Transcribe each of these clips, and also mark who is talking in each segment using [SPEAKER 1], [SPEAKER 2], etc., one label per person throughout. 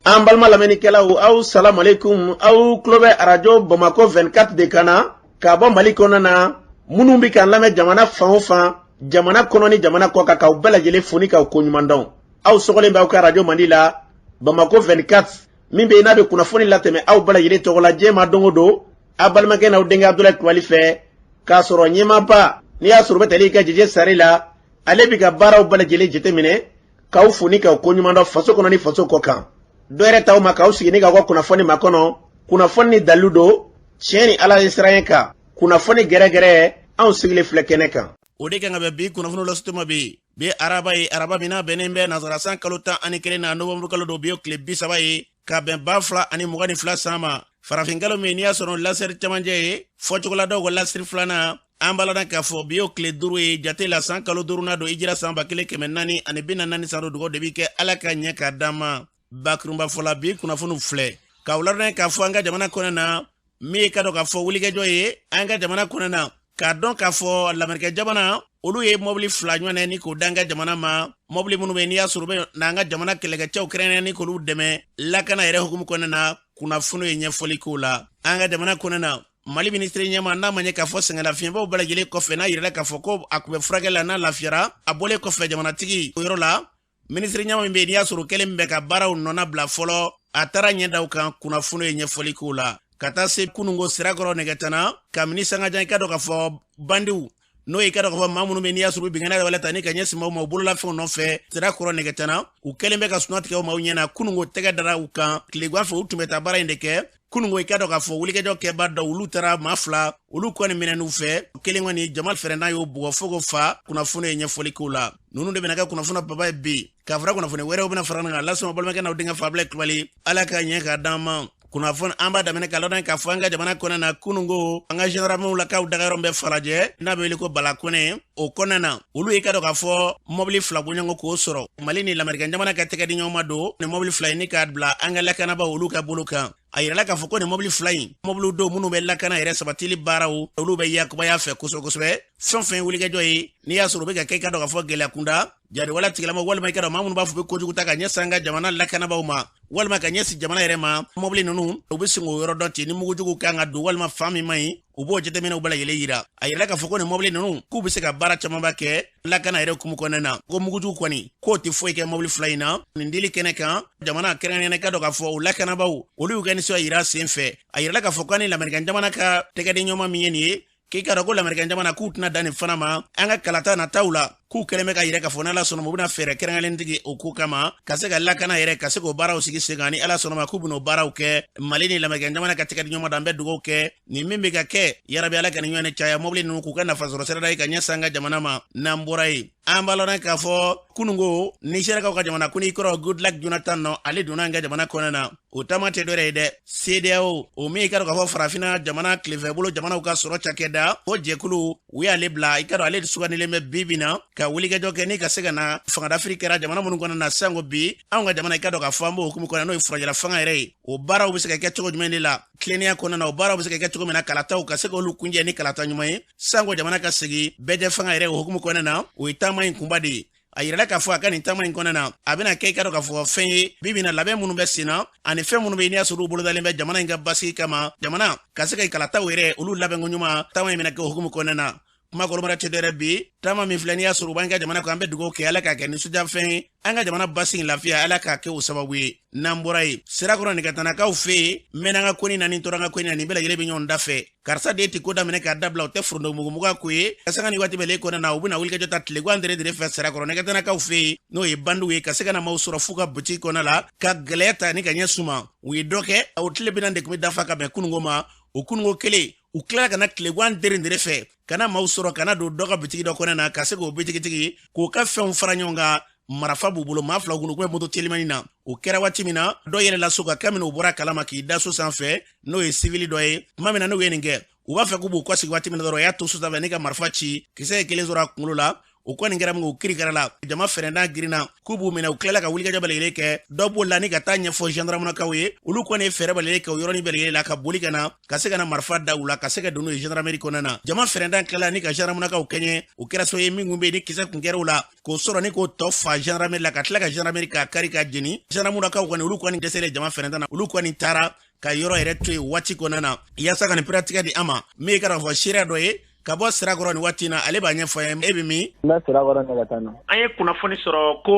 [SPEAKER 1] An balima lamɛnnikɛlaw, aw salamalekun. Aw tulo bɛ Arajo Bamakɔ 24 de kan na k'a bɔ Mali kɔnɔ na. Minnu bɛ k'an lamɛn jamana fan o fan, jamana kɔnɔ ni jamana kɔ kan, k'aw bɛɛ lajɛlen fo ni k'aw koɲuman dɔn. Aw sɔgɔlen bɛ aw ka arajo mandi la, Bamakɔ 24, min bɛ yen n'a bɛ kunnafoni latɛmɛ aw bɛɛ lajɛlen tɔgɔ la diɲɛ ma don o don, aw balimakɛ n'aw denkɛ Abudulayi Kulubali fɛ, k'a sɔrɔ ɲɛmaaba n'i y'a sɔrɔ u bɛ tali kɛ Jeje Sare la, ale bɛ ka baaraw bɛɛ lajɛlen jateminɛ, k'aw fo ni k'aw koɲuman dɔn faso kɔnɔ ni faso kɔ kan. Dɔ yɛrɛ t'aw ma k'aw sigi ni k'aw ka kunnafoni makɔnɔ, kunnafoni ni dalilu don, tiɲɛ ni Ala ye siran kan, kunnafoni gɛrɛgɛrɛ, anw sigilen filɛ kɛnɛ kan.
[SPEAKER 2] O de kan ka bɛn bi kunnafoni lasutuma bi. Bi araba ye, araba min n'a bɛnnen bɛ nasara san kalo 11 na, novanburu kalo don, bi ye tile 30 ye ka bɛn 2022 san ma, farafin kalo min n'i y'a sɔrɔ lasɛri camancɛ ye, fɔcogola dɔw ko lasiri filanan. An b'a ladɔn k'a fɔ bi y'o tile 5 ye jate la, san kalo duurunan don, hijira san 1444 san don. Dugawu de bi kɛ Ala ka ɲɛ k'a d'an ma. Bakurunba fɔla, bi kunnafoniw filɛ k'aw ladɔn k'a fɔ an ka jamana kɔnɔ na, min ye ka dɔn k'a fɔ wulikajɔ ye an ka jamana kɔnɔ na, k'a dɔn k'a fɔ lamerikɛ jamana olu ye mɔbili 2 ɲɔgɔn ni k'o d'an ka jamana ma, mɔbili minnu bɛ n'i y'a sɔrɔ bɛ n'an ka jamana kɛlɛkɛcɛw kɛrɛnkɛrɛn ni k'olu dɛmɛ lakana yɛrɛ hukumu kɔnɔna na. Kunnafoni ye ɲɛfɔli k'o la. An ka jamana kɔnɔ na, Mali minisiri ɲɛma n'a ma ɲɛ k'a fɔ sɛgɛnlafiɲɛbaw bɛɛ lajɛlen kɔfɛ, n'a yirala k'a fɔ ko a kun bɛ furakɛ la, n'a lafiyara, a bɔlen kɔfɛ jamanatigi o yɔrɔ la, minisiri ɲɛma min bɛ yen n'i y'a sɔrɔ kɛlen bɛ ka baaraw nɔna bila fɔlɔ, a taara ɲɛ da o kan. Kunnafoni ye ɲɛfɔli k'o la. Ka taa se kununko Sirakɔrɔ Nɛgɛtana, kabini sangajan, i ka dɔn k'a fɔ bandiw, n'o ye i ka dɔn k'a fɔ maa minnu bɛ n'i y'a sɔrɔ binkanni wale ta ni ka ɲɛsin maaw ma u bololafɛnw nɔfɛ Sirakɔrɔ Nɛgɛtana, u kɛlen bɛ ka suna tigɛ u maaw ɲɛna. Kununko tɛgɛ dara u kan tilegan fɛ, u tun bɛ taa baara in de kɛ. Kununko, i ka dɔn k'a fɔ wulikajɔ kɛba dɔw, olu taara maa 2, olu kɔni minɛn'u fɛ, kelen kɔni jama fɛrɛnna y'o bugɔ fo k'o fa. Kunnafoni ye ɲɛfɔli k'o la. Ninnu de bɛna kɛ kunnafoni baba ye bi, ka fara kunnafoni wɛrɛw bɛna fara kan lasɔn balimakɛ n'aw denkɛ Fabila Kulubali. Ala ka ɲɛ k'a d'an ma. Kunnafoni an b'a daminɛ ka ladɔn k'a fɔ an ka jamana kɔnɔ na, kununko an ka gendarmew la k'aw dagayɔrɔ bɛ Falajɛ, n'a bɛ wele ko Balakɔnɛ, o kɔnɔna na, olu ye ka dɔn k'a fɔ mɔbili 2 bɔɲɔgɔn k'o sɔrɔ. Mali ni lamerikɛn jamana ka tɛgɛ di ɲɔgɔn ma don ni mɔbili 2 ye ni k'a bila an ka lakanabaw olu ka bolo kan. A yirala k'a fɔ ko nin mɔbili 2 in, mɔbiliw don minnu bɛ lakana yɛrɛ sabatili baaraw olu bɛ yakubaya fɛ kosɛbɛ kosɛbɛ. Fɛn fɛn wulikajɔ ye n'i y'a sɔrɔ u bɛ ka kɛ i ka dɔn k'a fɔ gɛlɛya kunda jariwala tigilama, walima i ka dɔn maa minnu b'a fɔ u bɛ kojugu ta ka ɲɛsin an ka jamana lakanabaw ma, walima ka ɲɛsin jamana yɛrɛ ma, mɔbili ninnu u bɛ sin k'o yɔrɔ dɔn ten, ni mugujugu kan ka don walima fan min man ɲi, u b'o jateminɛw bɛɛ lajɛlen yira. A yirala k'a fɔ ko nin mɔbili ninnu k'u bɛ se ka baara camanba kɛ lakana yɛrɛ hukumu kɔnɔna na, ko mugujugu kɔni k'o tɛ foyi kɛ mɔbili 2 in na. Nin dili kɛnɛ kan, jamana kɛrɛnkɛrɛnnenya ka dɔn k'a fɔ o lakanabaw olu y'u ka nisɔndiya yira sen fɛ. A yirala k'a fɔ k'an ni lamerikɛn jamana ka tɛgɛdiɲɔgɔnma min ye nin ye, k'i ka dɔn ko lamerikɛn jamana k'u tɛna dan nin fana ma an ka kalata nataw la, k'u kɛlen bɛ ka yira k'a fɔ n'Ala sɔnna ma, u bɛna fɛɛrɛ kɛrɛnkɛrɛnnen tigɛ o ko kama ka se ka lakana yɛrɛ, ka se k'o baaraw sigi sen kan. Ni Ala sɔnna ma, k'u bɛn'o baaraw kɛ. Mali ni lamerikɛn jamana ka tɛgɛ di ɲɔgɔn ma, an bɛ dugawu kɛ nin min bɛ ka kɛ, yarabi Ala ka nin ɲɔgɔn caya, mɔbili ninnu k'u ka nafasɔrɔ sirada ye ka ɲɛsin an ka jamana ma. N'an bɔra yen, an b'a lɔn k'a fɔ kununko Nizɛrikaw ka jamana kuntigi kɔrɔ Goodluck Jonathan nɔ, ale donna an ka jamana kɔnɔ na. O taama tɛ dɔwɛrɛ ye dɛ, CEDEAO, o min i ka dɔn k'a fɔ farafinna jamana tilefɛbolo jamanaw ka sɔrɔ cakɛda, o jɛkulu, u y'ale bila. I ka dɔn ale sugandilen bɛ bi bi na ka wulikajɔ kɛ ni ka se ka na fangadafiri kɛra jamana minnu kɔnɔ na sango bi anw ka jamana, i ka dɔn k'a fɔ an b'o hukumu kɔnɔ, n'o ye furajɛla fanga yɛrɛ ye. O baaraw bɛ se ka kɛ cogo jumɛn de la tilennenya kɔnɔna na? O baaraw bɛ se ka kɛ cogo min na kalataw ka se k'olu kunjɛ ni kalata ɲuman ye, sango jamana ka segin bɛɛjɛ fanga yɛrɛ o hukumu kɔnɔna na, o ye taama in kunba de ye. A yirala k'a fɔ a ka nin taama in kɔnɔna na, a bɛna kɛ i ka dɔn k'a fɔ fɛn ye bi bi na, labɛn minnu bɛ sen na ani fɛn minnu bɛ yen n'i y'a sɔrɔ u bolodalen bɛ jamana in ka basigi kama, jamana ka se ka kalataw yɛrɛ olu labɛnko ɲuman, taama in bɛna kɛ o hukumu kɔnɔna na. Kuma kɔrɔmara tɛ dɔwɛrɛ bi, taama min filɛ n'i y'a sɔrɔ u b'an ka jamana kɔ, an bɛ dugawu kɛ Ala k'a kɛ nisɔndiyafɛn ye, an ka jamana basigi lafiya, Ala k'a kɛ o sababu ye. N'an bɔra yen, Sirakɔrɔ Nɛgɛtanakaw fɛ yen, n mɛnna an ka koni na ni tora an ka koni na, nin bɛɛ lajɛlen bɛ ɲɔgɔn da fɛ. Karisa den tɛ ko daminɛ k'a dabila, o tɛ forontomugumuga ko ye. Ka sanga ni waati bɛɛ kɔnɔna na, u bɛna wulikajɔ ta tilegan dere dere fɛ Sirakɔrɔ Nɛgɛtanakaw fɛ yen, n'o ye bandiw ye, ka se ka na maaw sɔrɔ f'u ka butigi kɔnɔna la ka gɛlɛya ta ni ka ɲɛ suma. U ye dɔ kɛ, o tile 40 de tun bɛ dafa ka bɛn kununko ma. O kununko kelen, u tilala ka na tilegan dere dere fɛ ka na maaw sɔrɔ ka na don dɔ ka bitigi dɔ kɔnɔ na, ka se k'o bitigitigi k'o ka fɛnw fara ɲɔgɔn kan. Marafa b'u bolo, maa 2 kun bɛ moto telimani na. O kɛra waati min na, dɔ yɛlɛla so kan, kabini u bɔra kalama k'i da so sanfɛ, n'o ye sivili dɔ ye. Tuma min na n'u ye nin kɛ, u b'a fɛ k'u b'u kɔsigi waati min na dɔrɔn, o y'a to so sanfɛ ni ka marifa ci, kisɛ ye kelen sɔrɔ a kunkolo la. O kɔni kɛra min, o kirikara la, jama fɛrɛndan girinna k'u b'u minɛ. U tilala ka wulikajɔ bɛɛ lajɛlen kɛ, dɔ b'o la ni ka taa ɲɛfɔ gendarmekaw ye. Olu kɔni ye fɛɛrɛ bɛɛ lajɛlen kɛ o yɔrɔnin bɛɛ lajɛlen la, ka boli ka na, ka se ka na marifa da u la, ka se ka don n'u ye gendarmerie kɔnɔna na. Jama fɛrɛndan tilala ni ka gendarmekaw kɛɲɛ. O kɛra so ye min kun bɛ yen ni kisɛ kun kɛra u la, k'o sɔrɔ ni k'o tɔ fa gendarmerie la, ka tila ka gendarmerie k'a kari ka jeni. Gendarmekaw kɔni, olu kɔni dɛsɛlen jama fɛrɛndan na, olu kɔni taara ka yɔrɔ yɛrɛ to yen waati kɔnɔna na. Yaasa ka nin piratigɛ di an ma, min ye ka fɔ seereya dɔ ye ka bɔ Sirakɔrɔ nin waati na, ale b'a ɲɛfɔ an ye. E bɛ min?
[SPEAKER 3] N bɛ Sirakɔrɔ Nɛgɛtana.
[SPEAKER 1] An ye kunnafoni sɔrɔ ko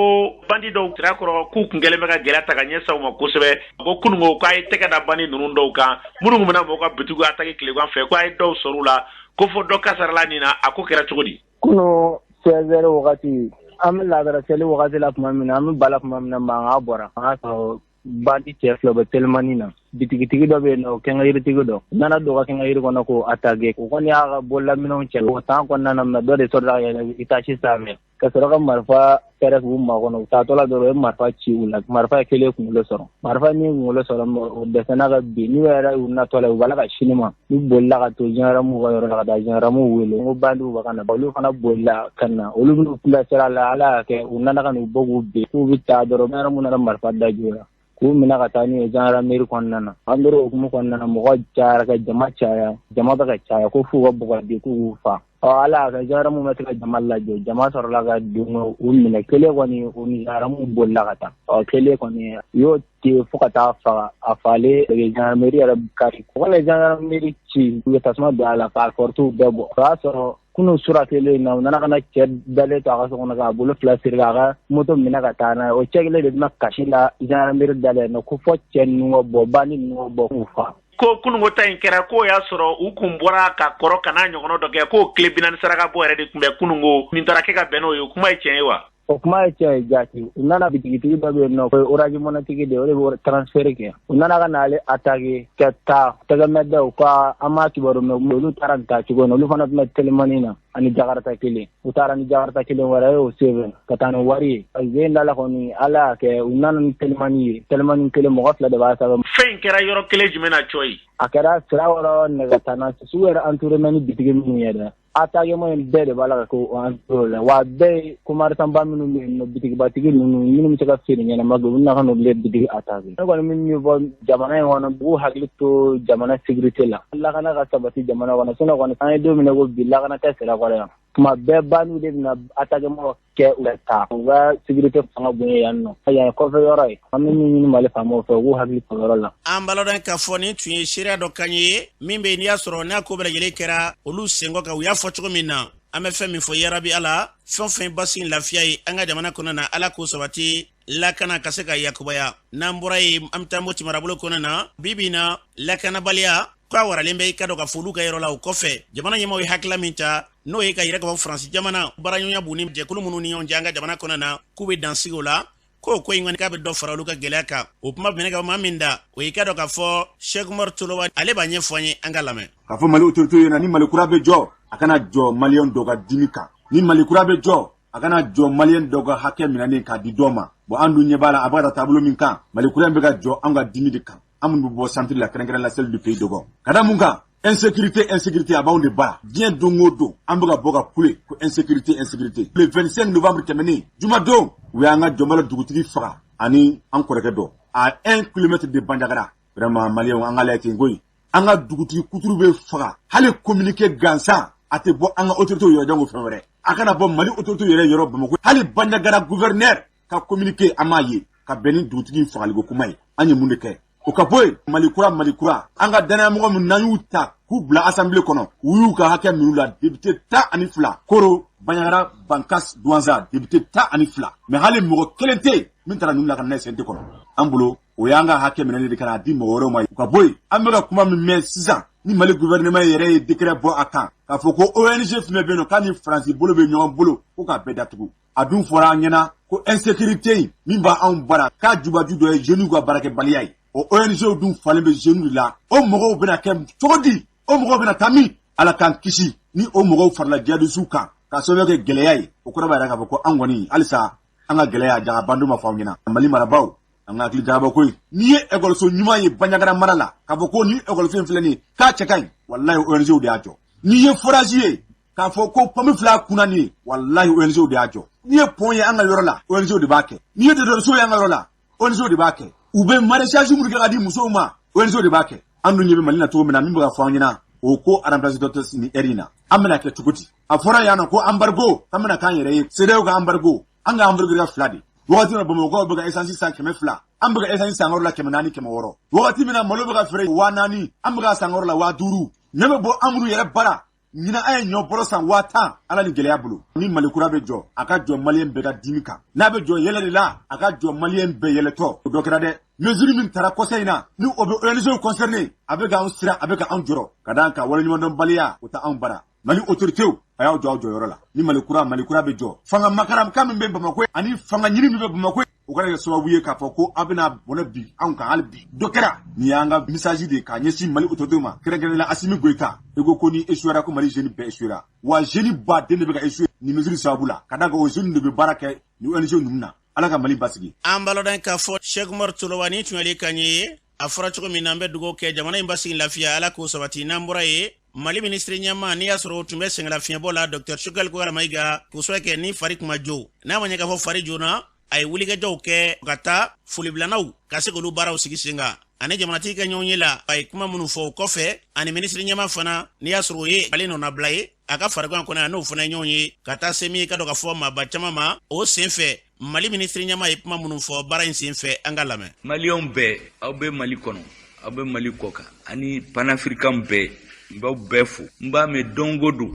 [SPEAKER 1] bandi dɔw Sirakɔrɔ, k'u kun kɛlen bɛ ka gɛlɛya ta ka ɲɛsin aw ma kosɛbɛ, ko kununko k'a ye tɛgɛ da bandi ninnu dɔw kan, minnu tun bɛna mɔgɔw ka bitigiw attaquer tilegan fɛ, ko a ye dɔw sɔrɔ u la, ko fo dɔ kasarala nin na. A ko kɛra cogo di?
[SPEAKER 3] Kunun 16 heures wagati, an bɛ laadara seli wagati la tuma min na, an bɛ bala tuma min na, mankan bɔra. An y'a sɔrɔ bandi cɛ fila bɛ telimani na. Bitigitigi dɔ bɛ yen nɔ, kɛnkɛyiritigi dɔ nana don ka kɛnkɛyiri kɔnɔ k'o attaquer. O kɔni y'a ka bololaminɛnw cɛ. O temps kɔnɔna na, mɛ dɔ de sɔrɔla ka yɛlɛ étage sanfɛ ka sɔrɔ ka marifa fɛrɛ k'u makɔnɔ. U taatɔ la dɔrɔn, u ye marifa ci u la. Marifa ye kelen kunkolo sɔrɔ. Marifa min kunkolo sɔrɔ, o dɛsɛna ka bin. N'u yɛrɛ u natɔ la, u b'a la ka sini ma, n'u bolila ka to gendarmew ka yɔrɔ la, ka taa gendarmew wele ko bandiw bɛ ka na. Olu fana bolila ka na. Olu minnu tun bɛ sira la, Ala y'a kɛ u nana ka n'u bɔ k'u bin, k'u bɛ taa dɔrɔn, gendarmew nana marifa da ju la k'u minɛ ka taa n'u ye gendarmerie kɔnɔna na. An tora hukumu kɔnɔna na, mɔgɔ cayara ka jama caya, jama bɛ ka caya ko f'u ka bugɔ de k'u k'u fa. Ɔ, Ala y'a kɛ gendarmew ma se ka jama lajɔ, jama sɔrɔla ka don u minɛ. Kelen kɔni, u ni gendarmew bolila ka taa. Ɔ, kelen kɔni, u y'o ten fo ka taa faga. A falen gendarmerie yɛrɛ kari, o kɔni gendarmerie ci, u ye tasuma don a la k'a portew bɛɛ bɔ. O y'a sɔrɔ kunun sura kelen na, u nana ka na cɛ dalen to a ka so kɔnɔ, k'a bolo fila siri, k'a ka moto minɛ ka taa n'a ye. O cɛ kelen de bɛna kasi la gendarmerie dalen nɔ ko fɔ cɛ ninnu ka bɔ, bandi ninnu ka bɔ k'u fa.
[SPEAKER 1] Ko kununko ta in kɛra, k'o y'a sɔrɔ u kun bɔra ka kɔrɔ ka n'a ɲɔgɔnna dɔ kɛ, k'o tile 40 saraka bɔ yɛrɛ de tun bɛ kununko nin taara kɛ ka bɛn n'o ye. O kuma ye tiɲɛ ye wa?
[SPEAKER 3] O kuma ye tiɲɛ ye jaati. U nana, bitigitigi dɔ bɛ yen nɔ, o ye Orange Money tigi de ye, o de bɛ transfert kɛ. U nana ka n'ale attaquer ka taa tɛgɛmɛ da u ka, an m'a kibaru mɛn. Olu taara nin taa cogo na, olu fana tun bɛ telimani na ani jakarata kelen. U taara ni jakarata kelen wɛrɛ ye o senfɛ ka taa ni wari ye zen da la. Kɔni, Ala y'a kɛ u nana ni telimani ye, telimani kelen, mɔgɔ fila de b'a sanfɛ.
[SPEAKER 1] Fɛn in kɛra yɔrɔ kelen jumɛn na, cɔyi?
[SPEAKER 3] A kɛra Sirakɔrɔ Nɛgɛtana. Sugu yɛrɛ entouré ni bitigi minnu ye dɛ, attaquement in bɛɛ de b'a la ka kɛ o entouré la. Wa bɛɛ ye commerçant ba minnu bɛ yen nɔ, bitigibatigi ninnu minnu bɛ se ka feere ɲɛnama kɛ, u bɛna ka n'olu bitigi attaquer. Ne kɔni min fɔ jamana in kɔnɔ, u k'u hakili to jamana sécurité la, lakana ka sabati jamana kɔnɔ. Sinon kɔni, an ye don min na ko bi, lakana tɛ Sirakɔrɔ yan. Tuma bɛɛ bandiw de bɛna attaquement kɛ, u bɛ taa. U ka sécurité fanga bonya yan nɔ, yan ye kɔfɛ yɔrɔ ye. An bɛ min ɲini Mali faamaw fɛ, u k'u hakili to yɔrɔ la.
[SPEAKER 2] An b'a ladɔn k'a fɔ nin tun ye seereya dɔ kan ye min bɛ yen, n'i y'a sɔrɔ n'a ko bɛɛ lajɛlen kɛra olu senkɔ kan, u y'a fɔ cogo min na. An bɛ fɛn min fɔ, yarabi Ala, fɛn o fɛn basi lafiya ye an ka jamana kɔnɔ na, Ala k'o sabati, lakana ka se ka yakubaya. N'an bɔra yen, an bɛ taa Moti marabolo kɔnɔ na. Bi bi na, lakanabaliya ko a waralen bɛ i ka dɔn ka fɔ olu ka yɔrɔ la. O kɔfɛ, jamana ɲɛmaaw ye hakilila min ta, n'o ye ka yɛrɛ ka bɔ Faransi jamana baaraɲɔgɔnya b'u ni jɛkulu minnu ni ɲɔgɔn cɛ an ka jamana kɔnɔ na, k'u bɛ dan sigi o la, k'o ko in kɔni k'a bɛ dɔ fara olu ka gɛlɛya kan. O kuma bɛ ka maa min da, o y'i ka dɔn k'a fɔ Cheikh Umar Toloba, ale b'a ɲɛfɔ an ye, an ka lamɛn.
[SPEAKER 4] K'a fɔ Mali autorité ɲɛna, ni Mali kura bɛ jɔ, a kana jɔ maliyɛn dɔ ka dimi kan. Ni Mali kura bɛ jɔ, a kana jɔ maliyɛn dɔ ka hakɛ minɛnen k'a di dɔ ma. Bon, an dun ɲɛ b'a la, a bɛ ka taa taabolo min kan, Mali kura in bɛ ka jɔ an ka dimi de kan, an minnu bɛ bɔ centre la, kɛrɛnkɛrɛn la celle du pays Dogon. Ka da mun kan? Insécurité, insécurité, a b'anw de bara. Diɲɛ don o don, an bɛ ka bɔ ka kule ko insécurité, insécurité. Le 25 novembre tɛmɛnen, jumadon, u y'an ka Jɔnbala dugutigi faga ani an kɔrɔkɛ dɔ à 1 kilomètre de Bandiagara. Vraiment, maliyɛnw, an ka lajɛ ten koyi. An ka dugutigi kuturu bɛ faga, hali communiqué gansan a tɛ bɔ an ka autorité yɔrɔ, janko fɛn wɛrɛ. A kana bɔ Mali autorité yɛrɛ yɔrɔ Bamakɔ, hali Bandiagara gouverneur ka communiqué an m'a ye ka bɛn ni dugutigi fagaliko kuma ye. An ye mun de kɛ? O ka bɔ yen, Mali kura, Mali kura, an ka danayamɔgɔ min n'an y'u ta k'u bila assemblée kɔnɔ, u y'u ka hakɛ minnu la, député 12, Koro, Bandiagara, Bankas, Douentza, député 12, mais hali mɔgɔ kelen tɛ yen min taara ninnu la ka na n'a ye CNT kɔnɔ. An bolo, o y'an ka hakɛ minɛnen de ka n'a di mɔgɔ wɛrɛw ma. U ka bɔ yen, an bɛ ka kuma min mɛn sisan, ni Mali gouvernement yɛrɛ ye décret bɔ a kan k'a fɔ ko ONG fɛn bɛ yen nɔ k'a ni Faransi bolo bɛ ɲɔgɔn bolo, ko k'a bɛɛ datugu. A dun fɔra an ɲɛna ko insécurité in min b'anw bara, k'a jubaju dɔ ye jeunes ka baarakɛbaliya ye. O ONG dun falen bɛ jeunes de la. O mɔgɔw bɛna kɛ cogo di? O mɔgɔw bɛna taa min? Ala k'an kisi ni o mɔgɔw farala jihadisiw kan k'a sababu kɛ gɛlɛya ye. O kɔrɔ b'a yira k'a fɔ ko an kɔni, halisa an ka gɛlɛya jaga bando ma fɔ aw ɲɛna. Mali marabaaw, an ka hakili jagabɔ koyi. N'i ye ekɔliso ɲuman ye Bandiagara mara la, k'a fɔ ko ni ekɔliso in filɛ nin ye, k'a cɛ ka ɲi, walayi, ONG de y'a jɔ. N'i ye forage ye K'a fɔ ko pɔnpe fila kunna nin ye, walahi ONG de y'a jɔ. N'i ye pont ye an ka yɔrɔ la, ONG de b'a kɛ. N'i ye dɔgɔtɔrɔso ye an ka yɔrɔ la, ONG de b'a kɛ. U bɛ maraîchage minnu kɛ ka di musow ma, ONG de b'a kɛ. An dun ɲɛ bɛ Mali la cogo min na, min bɛ ka fɔ an ɲɛna o ko remplacer dɔ tɛ nin heure in na. An bɛna kɛ cogo di? A fɔra yan nɔ ko embargo, k'an bɛna k'an yɛrɛ ye. CEDEAO ka embargo, an ka embargo kɛra 2 de. Wagati min na Bamakɔkaw bɛ ka essence san 200, an bɛ ka essence san yɔrɔ la 400, 600. Wagati min na malo bɛ ka feere 4000, an bɛ ka san yɔrɔ la 5000. Ɲɔ bɛ bɔ an minnu yɛrɛ bara, ɲinan an ye ɲɔ bɔrɔ san 10 000. Ala ni gɛlɛya bolo. Ni Mali kura bɛ jɔ, a ka jɔ maliyɛn bɛɛ ka dimi kan. N'a bɛ jɔ yɛlɛ de la, a ka jɔ maliyɛn bɛɛ yɛlɛtɔ. O dɔ kɛra dɛ. Mesure min tara kɔsa in na, ni o bɛ ONG concerné, a bɛ k'anw siran, a bɛ k'anw jɔrɔ. Ka d'a kan waleɲumandɔnbaliya, o tɛ anw bara. Mali autorités, a y'aw jɔ aw jɔyɔrɔ la. Ni Mali kura, Mali kura bɛ jɔ, fanga makaramkan min bɛ Bamakɔ ani fanga ɲini min bɛ Bamakɔ, o kana kɛ sababu ye k'a fɔ ko aw bɛna bɔnɛ bi anw kan. Hali bi dɔ kɛra. Nin y'an ka message de ye k'a ɲɛsin Mali autorités ma, kɛrɛnkɛrɛnnenya la Asimi Goyita. I ko ko ni échouera, ko Mali jeune bɛɛ échouera. Wa jeune baden de bɛ ka échouer nin mesure sababu la, ka d'a kan o jeune de bɛ baara kɛ ni ONG ninnu na. Ala ka Mali basigi.
[SPEAKER 2] An balɔdɔn k'a fɔ Cheikh Umar Toloba ni tun y'ale kan ye. A fɔra cogo min na, an bɛ dugawu kɛ jamana in basigi, lafiya, Ala k'o sabati. N'an bɔra yen, Mali minisiri ɲɛma, n'i y'a sɔrɔ o tun bɛ sɛgɛnlafiɲɛbɔ la, Dr Choguel Kokalla Maïga, k'o sababu kɛ ni fari kuma jo n'a ma ɲɛ k'a fɔ fari joona, a ye wulikajɔw kɛ ka taa folibilanaw ka se k'olu baaraw sigi sen kan ani jamanatigi ka ɲɔgɔn ye la. A ye kuma minnu fɔ o kɔfɛ, ani minisiri ɲɛma fana, n'i y'a sɔrɔ o ye ale nɔnabila ye a ka farigan kɔnɔ, a n'o fana ye ɲɔgɔn ye ka taa se min ye ka dɔn ka fɔ maaba caman ma o sen fɛ. Mali minisiri ɲɛma ye kuma minnu fɔ baara in sen fɛ, an ka lamɛn.
[SPEAKER 5] Maliyɛnw bɛɛ, aw bɛ Mali kɔnɔ, aw bɛ Mali kɔ kan, ani panafricain bɛɛ, n b'aw bɛɛ fo. N b'a mɛn don o don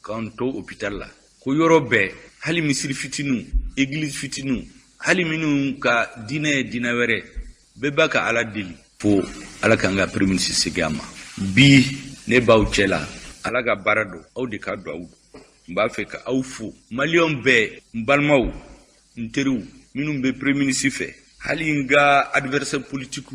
[SPEAKER 5] k'an to hôpital la ko yɔrɔ bɛɛ, hali misiri fitininw, église fitininw, hali minnu ka diinɛ ye diinɛ wɛrɛ, bɛɛ b'a ka Ala deli fo Ala k'an ka premier ministre segin a ma. Bi ne b'aw cɛ la, Ala ka baara don, aw de ka duwawu don. N b'a fɛ ka aw fo, maliyɛnw bɛɛ, n balimaw, n teriw, minnu bɛ premier ministre fɛ, hali n ka adversaire politique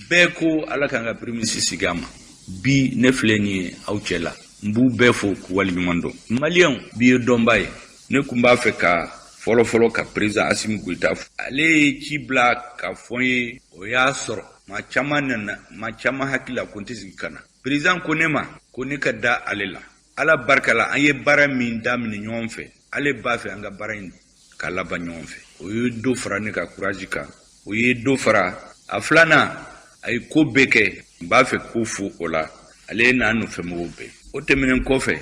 [SPEAKER 5] bɛɛ, ko Ala k'an ka premier ministre segin a ma. Bi ne filɛ nin ye aw cɛ la, n b'u bɛɛ fo k'u waleɲuman dɔn. Maliyɛnw, bi ye dɔnba ye. Ne tun b'a fɛ ka fɔlɔ-fɔlɔ ka président Asimi Goyita fo. Ale ye ci bila ka fɔ n ye, o y'a sɔrɔ maa caman nana, maa caman hakili la ko n tɛ sigi ka na. Président ko ne ma ko ne ka da ale la. Ala barika la, an ye baara min daminɛ ɲɔgɔn fɛ, ale b'a fɛ an ka baara in ka laban ɲɔgɔn fɛ. O ye dɔ fara ne ka courage kan, o ye dɔ fara a filanan. A ye ko bɛɛ kɛ, n b'a fɛ k'o fo o la, ale n'a nɔfɛmɔgɔw bɛɛ. O tɛmɛnen kɔfɛ,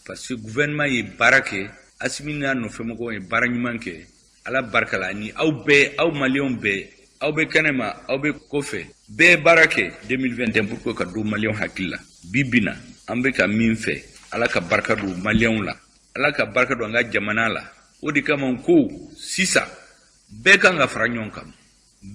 [SPEAKER 5] parce que gouvernement ye baara kɛ, Asimi n'a nɔfɛmɔgɔw ye baara ɲuman kɛ, Ala barika la, ani aw bɛɛ, aw maliyɛnw bɛɛ, aw bɛ kɛnɛma, aw bɛ kɔfɛ, bɛɛ ye baara kɛ 2021 pour que ka don maliyɛnw hakili la. Bi bi na, an bɛ ka min fɛ, Ala ka barika don maliyɛnw la, Ala ka barika don an ka jamana la. O de kama ko sisan bɛɛ kan ka fara ɲɔgɔn kan,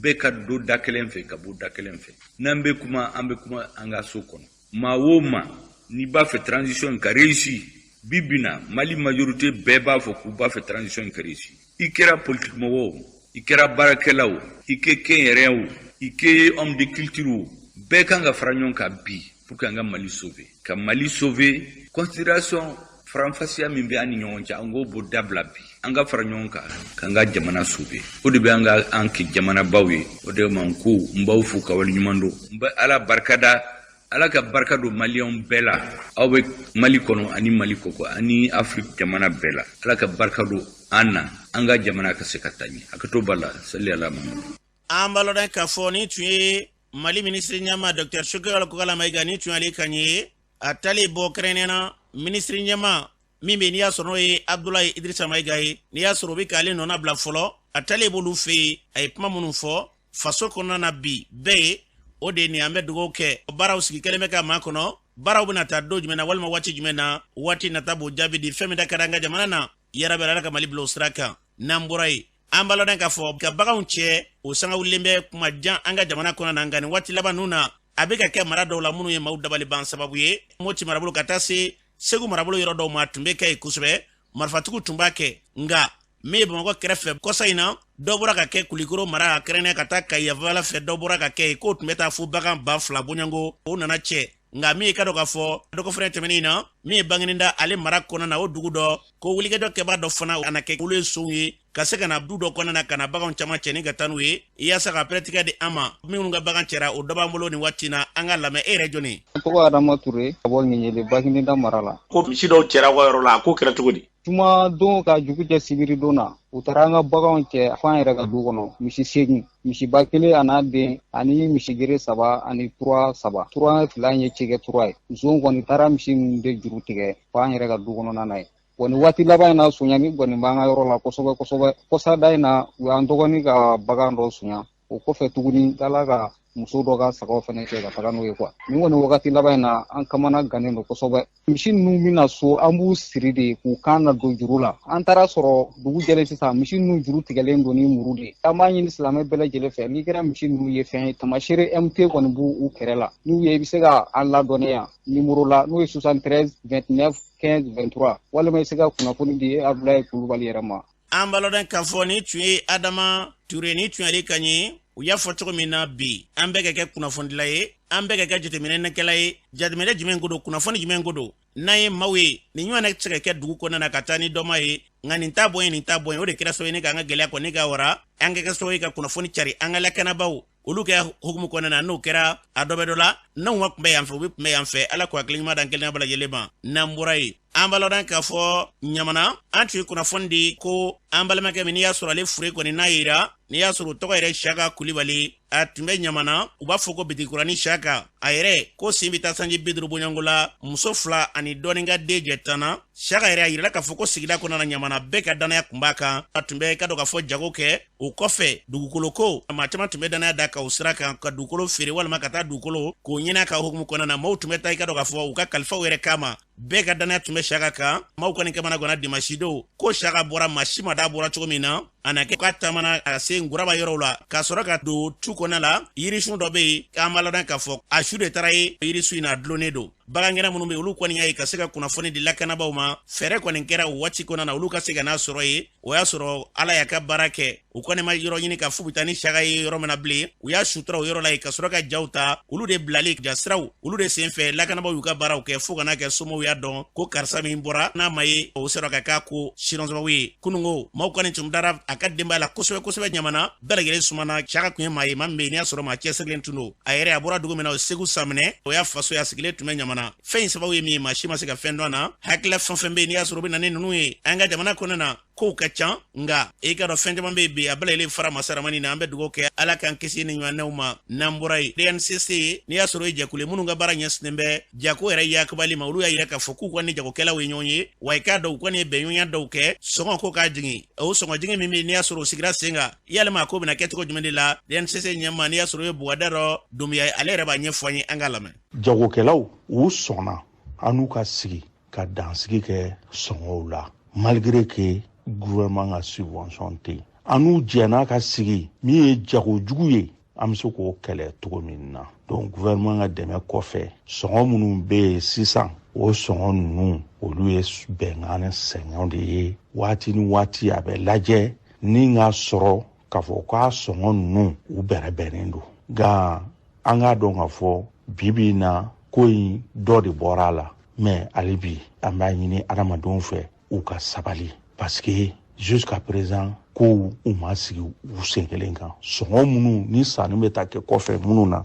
[SPEAKER 5] bɛɛ ka don da kelen fɛ, ka bɔ da kelen fɛ. N'an bɛ kuma, an bɛ kuma an ka so kɔnɔ. Maa o maa n'i b'a fɛ transition ka réussir, bi bi na Mali majorité bɛɛ b'a fɔ k'u b'a fɛ transition ka réussir. I kɛra politique mɔgɔ o, i kɛra baarakɛla o, i kɛ kɛnyɛrɛ o, i kɛ homme de culture o, bɛɛ kan ka fara ɲɔgɔn kan bi pour que an ka Mali sauver, ka Mali sauver. Considération faranfasiya min bɛ an ni ɲɔgɔn cɛ, an k'o bɔ dabila bi, an ka fara ɲɔgɔn kan k'an ka jamana sauver. O de bɛ an ka an kɛ jamanabaw ye. O de ma ko n b'aw fo ka waleɲuman dɔn. N bɛ Ala barikada, Ala ka barika don maliyɛnw bɛɛ la, aw bɛ Mali kɔnɔ ani Mali kɔkɔ ani Afiriki jamana bɛɛ la. Ala ka barika don an na, an ka jamana ka se ka taa ɲɛ. A ka to ba la sali ala Mamadu.
[SPEAKER 2] An balɔdɔn k'a fɔ ni tun ye Mali minisiri ɲɛma Dr Choguel Kokalla Maïga, ni tun y'ale kan ye. A taalen bɔ kɛrɛnkɛrɛnnenya na minisiri ɲɛma min bɛ, n'i y'a sɔrɔ n'o ye Abdoulaye Idrissa Maïga ye, n'i y'a sɔrɔ o bɛ k'ale nɔna bila fɔlɔ, a taalen b'olu fɛ yen, a ye kuma minnu fɔ faso kɔnɔna na bi bɛɛ ye, o de ye nin. An bɛ dugawu kɛ, baaraw sigi kɛlen bɛ ka maa kɔnɔ. Baaraw bɛna taa don jumɛn na walima waati jumɛn na, waati nata b'o jaabi di. Fɛn min da ka di an ka jamana na yarabi, Ala ka Mali bila o sira kan. N'an bɔra yen, an b'a lɔn k'a fɔ ka baganw cɛ, o sanga wulilen bɛ kuma jan an ka jamana kɔnɔ na. Nka nin waati laban ninnu na, a bɛ ka kɛ mara dɔw la minnu ye maaw dabali ban sababu ye. Moti marabolo ka taa se Segu marabolo yɔrɔ dɔw ma, a tun bɛ kɛ yen kosɛbɛ, marifatigiw tun b'a kɛ. Nka min ye Bamakɔ kɛrɛfɛ, kɔsa in na dɔ bɔra ka kɛ Kulikoro mara kɛrɛnkɛrɛn ka taa Kayi fɛ, dɔ bɔra ka kɛ yen k'o tun bɛ taa fo bagan 2000 bɔɲɔgɔnko, o nana cɛ. Nka min ye ka dɔn k'a fɔ dɔgɔfɛrɛ tɛmɛnen in na, min ye Banginda ale mara kɔnɔna na, o dugu dɔ ko wulikajɔ kɛbaa dɔ fana a na kɛ olu ye sonw ye. Ka se ka na du dɔ kɔnɔna na ka na baganw caman cɛ ni ka taa n'u ye yaasa ka pɛrɛtigɛ di an ma. Minnu ka bagan cɛra, o dɔ b'an bolo nin waati na. An ka lamɛn. E yɛrɛ jɔni?
[SPEAKER 6] N tɔgɔ Adama Ture, ka bɔ Ŋɛɲɛli, Bagineda mara la.
[SPEAKER 1] Ko misi dɔw cɛra aw ka yɔrɔ la, a ko kɛra cogo di?
[SPEAKER 6] Juma don ka jugu jɛ sibiri don na, u taara an ka baganw cɛ fo an yɛrɛ ka du kɔnɔ. Misi 8, misiba kelen a n'a den, ani misigere 3, ani tura 3. Tura 2 ye cikɛ tura ye. Zon kɔni taara misi ninnu de juru tigɛ fo an yɛrɛ ka du kɔnɔna na ye. Bon, nin waati laban in na, sonyani kɔni b'an ka yɔrɔ la kosɛbɛ kosɛbɛ. Kɔsada in na, u y'an dɔgɔnin ka bagan dɔ sonya. O kɔfɛ tuguni, dala ka muso dɔ ka sagaw fɛnɛ cɛ ka taga n'o ye quoi. Nin kɔni wagati laban in na, an kamana gannen don kosɛbɛ. Misi ninnu bɛna so, an b'u siri de k'u kan na don juru la. An taara sɔrɔ dugu jɛlen sisan, misi ninnu juru tigɛlen don ni muru de ye. An b'a ɲini silamɛ bɛɛ lajɛlen fɛ, n'i kɛra misi ninnu ye, fɛn ye tamaseere MT kɔni b'u kɛrɛ la, n'u ye, i bɛ se ka an ladɔnniya nimoro la, n'o ye 73 29 15 23, walima i bɛ se ka kunnafoni di Abdoulaye Kulubali yɛrɛ ma.
[SPEAKER 2] An b'a lɔdɔn k'a fɔ ni tun ye Adama Ture, ni tun y'ale kan ye. U y'a fɔ cogo min na bi, an bɛɛ ka kɛ kunnafonidila ye, an bɛɛ ka kɛ jateminɛkɛla ye. Jateminɛ jumɛn ko don? Kunnafoni jumɛn ko don? N'an ye maaw ye nin ɲɔgɔn tɛ se ka kɛ dugu kɔnɔna na ka taa ni dɔma ye, nka nin t'a bɔ ye, nin t'a bɔ ye, o de kɛra sababu ye ne k'an ka gɛlɛya kɔni ka wara. An ka kɛ sababu ye ka kunnafoni cari an ka lakanabaw olu kɛ hukumu kɔnɔna na. N'o kɛra, a dɔ bɛ dɔ la. N'anw ka kunbɛ yan fɛ, u bɛ kunbɛ yan fɛ. Ala k'o hakili ɲuman d'an kelen bɛɛ lajɛlen ma. N'an bɔra yen, an b'a lɔdɔn k'a fɔ Ɲamana, an tun ye kunnafoni di ko an balimakɛ min, n'i y'a sɔrɔ ale fure kɔni n'a yira, n'i y'a sɔrɔ o tɔgɔ yɛrɛ Siyaka Kulibali, a tun bɛ Ɲamana, u b'a fɔ ko Bitikuranin Siyaka. A yɛrɛ ko sen bɛ taa sanji 50 bɔɲɔgɔnko la, muso 2 ani dɔɔnin ka den jɛ 10 na. Siyaka yɛrɛ, a yirala k'a fɔ ko sigida kɔnɔna na Ɲamana, bɛɛ ka danaya kun b'a kan. A tun bɛ ka dɔn k'a fɔ jago kɛ. O kɔfɛ, dugukolo ko, maa caman tun bɛ danaya da ka o sira kan ka dugukolo feere walima ka taa dugukolo k'o ɲini a ka hukumu kɔnɔna na. Maaw tun bɛ taa, i ka dɔn k'a fɔ u ka kalifaw yɛrɛ kama. Bɛɛ ka danaya tun bɛ Siyaka kan. Maaw kɔni kamana ganna dimasi don ko Siyaka bɔra, maa si ma da bɔra cogo min na. A na kɛ k'a taamana a se Nguraba yɔrɔw la, ka sɔrɔ ka don tu kɔnɔna la. Yirisun dɔ bɛ yen k'an b'a ladɔn k'a fɔ a su de taara ye yirisun in na, a dulonnen don. Bagangɛnna minnu bɛ yen, olu kɔni y'a ye ka se ka kunnafoni di lakanabaw ma. Fɛɛrɛ kɔni kɛra o waati kɔnɔna na, olu ka se ka n'a sɔrɔ yen. O y'a sɔrɔ Ala y'a ka baara kɛ, u kɔni ma yɔrɔ ɲini ka f'u bɛ taa ni Siyaka ye yɔrɔ min na bilen. U y'a sutura o yɔrɔ la yen, ka sɔrɔ ka jaw ta, olu de bilali jasiraw, olu de senfɛ lakanabaw y'u ka baaraw kɛ, fo ka n'a kɛ somaw y'a dɔn ko karisa min bɔra n'a ma ye. O sɔrɔ ka k'a ko sidɔn sababu ye. Kununko maaw kɔni tun dara a ka denbaya la kosɛbɛ kosɛbɛ. Ɲamana bɛɛ lajɛlen sumana. Siyaka tun ye maa ye, maa min bɛ yen n'i y'a sɔrɔ maa cɛsirilen tun don. A yɛrɛ, a bɔra dugu min na, o Segu Saminɛ, o y'a faso ye. A sigilen tun bɛ Ɲamana. Fɛn in sababu ye min ye, maa si ma se ka fɛn dɔn na. Hakilila fɛn fɛn bɛ yen n'i y'a sɔrɔ o bɛ na ni ninnu ye, an ka jamana kɔnɔna na, kow ka ca, nka i ka dɔn fɛn caman bɛ yen bi, a bɛɛ lajɛlen fara masaramani na. An bɛ dugawu kɛ, Ala k'an kisi ni ɲɔgɔnnaw ma. N'an bɔra yen, DNCC, n'i y'a sɔrɔ o ye jɛkulu ye minnu ka baara ɲɛsinnen bɛ jago yɛrɛ yakubali ma, olu y'a yira k'a fɔ k'u kɔni ni jagokɛlaw ye ɲɔgɔn ye wa. I k'a dɔn, u kɔni ye bɛnɲɔgɔnya dɔw kɛ sɔngɔ ko k'a jigin. O sɔngɔ jigin min bɛ yen n'i y'a sɔrɔ o sigira sen kan, yalima a ko bɛna kɛ cogo jumɛn de la? DNCC ɲɛmaa, n'i y'a sɔrɔ o ye Bugada dɔ Dunbiya ye, ale yɛrɛ b'a ɲɛfɔ an ye. An k'a lamɛn.
[SPEAKER 7] Jagokɛlaw, u sɔnna an n'u ka sigi ka dansigi kɛ sɔngɔw la, malgré que gouvernement ka subvention tɛ yen. An n'u jɛnna ka sigi, min ye jago jugu ye, an bɛ se k'o kɛlɛ cogo min na. Donc gouvernement ka dɛmɛ kɔfɛ, sɔngɔ minnu bɛ yen sisan, o sɔngɔ ninnu, olu ye bɛnkan ni sɛgɛnw de ye. Waati ni waati, a bɛ lajɛ ni k'a sɔrɔ k'a fɔ k'a sɔngɔ ninnu, u bɛrɛbɛnnen don. Nka an k'a dɔn k'a fɔ bi bi in na, ko in dɔ de bɔra a la. Mais hali bi, an b'a ɲini adamadenw fɛ, u ka sabali, parce que jusqu'à présent, kow u ma sigi u sen kelen kan. Sɔngɔ minnu ni sanni bɛ taa kɛ kɔfɛ minnu na,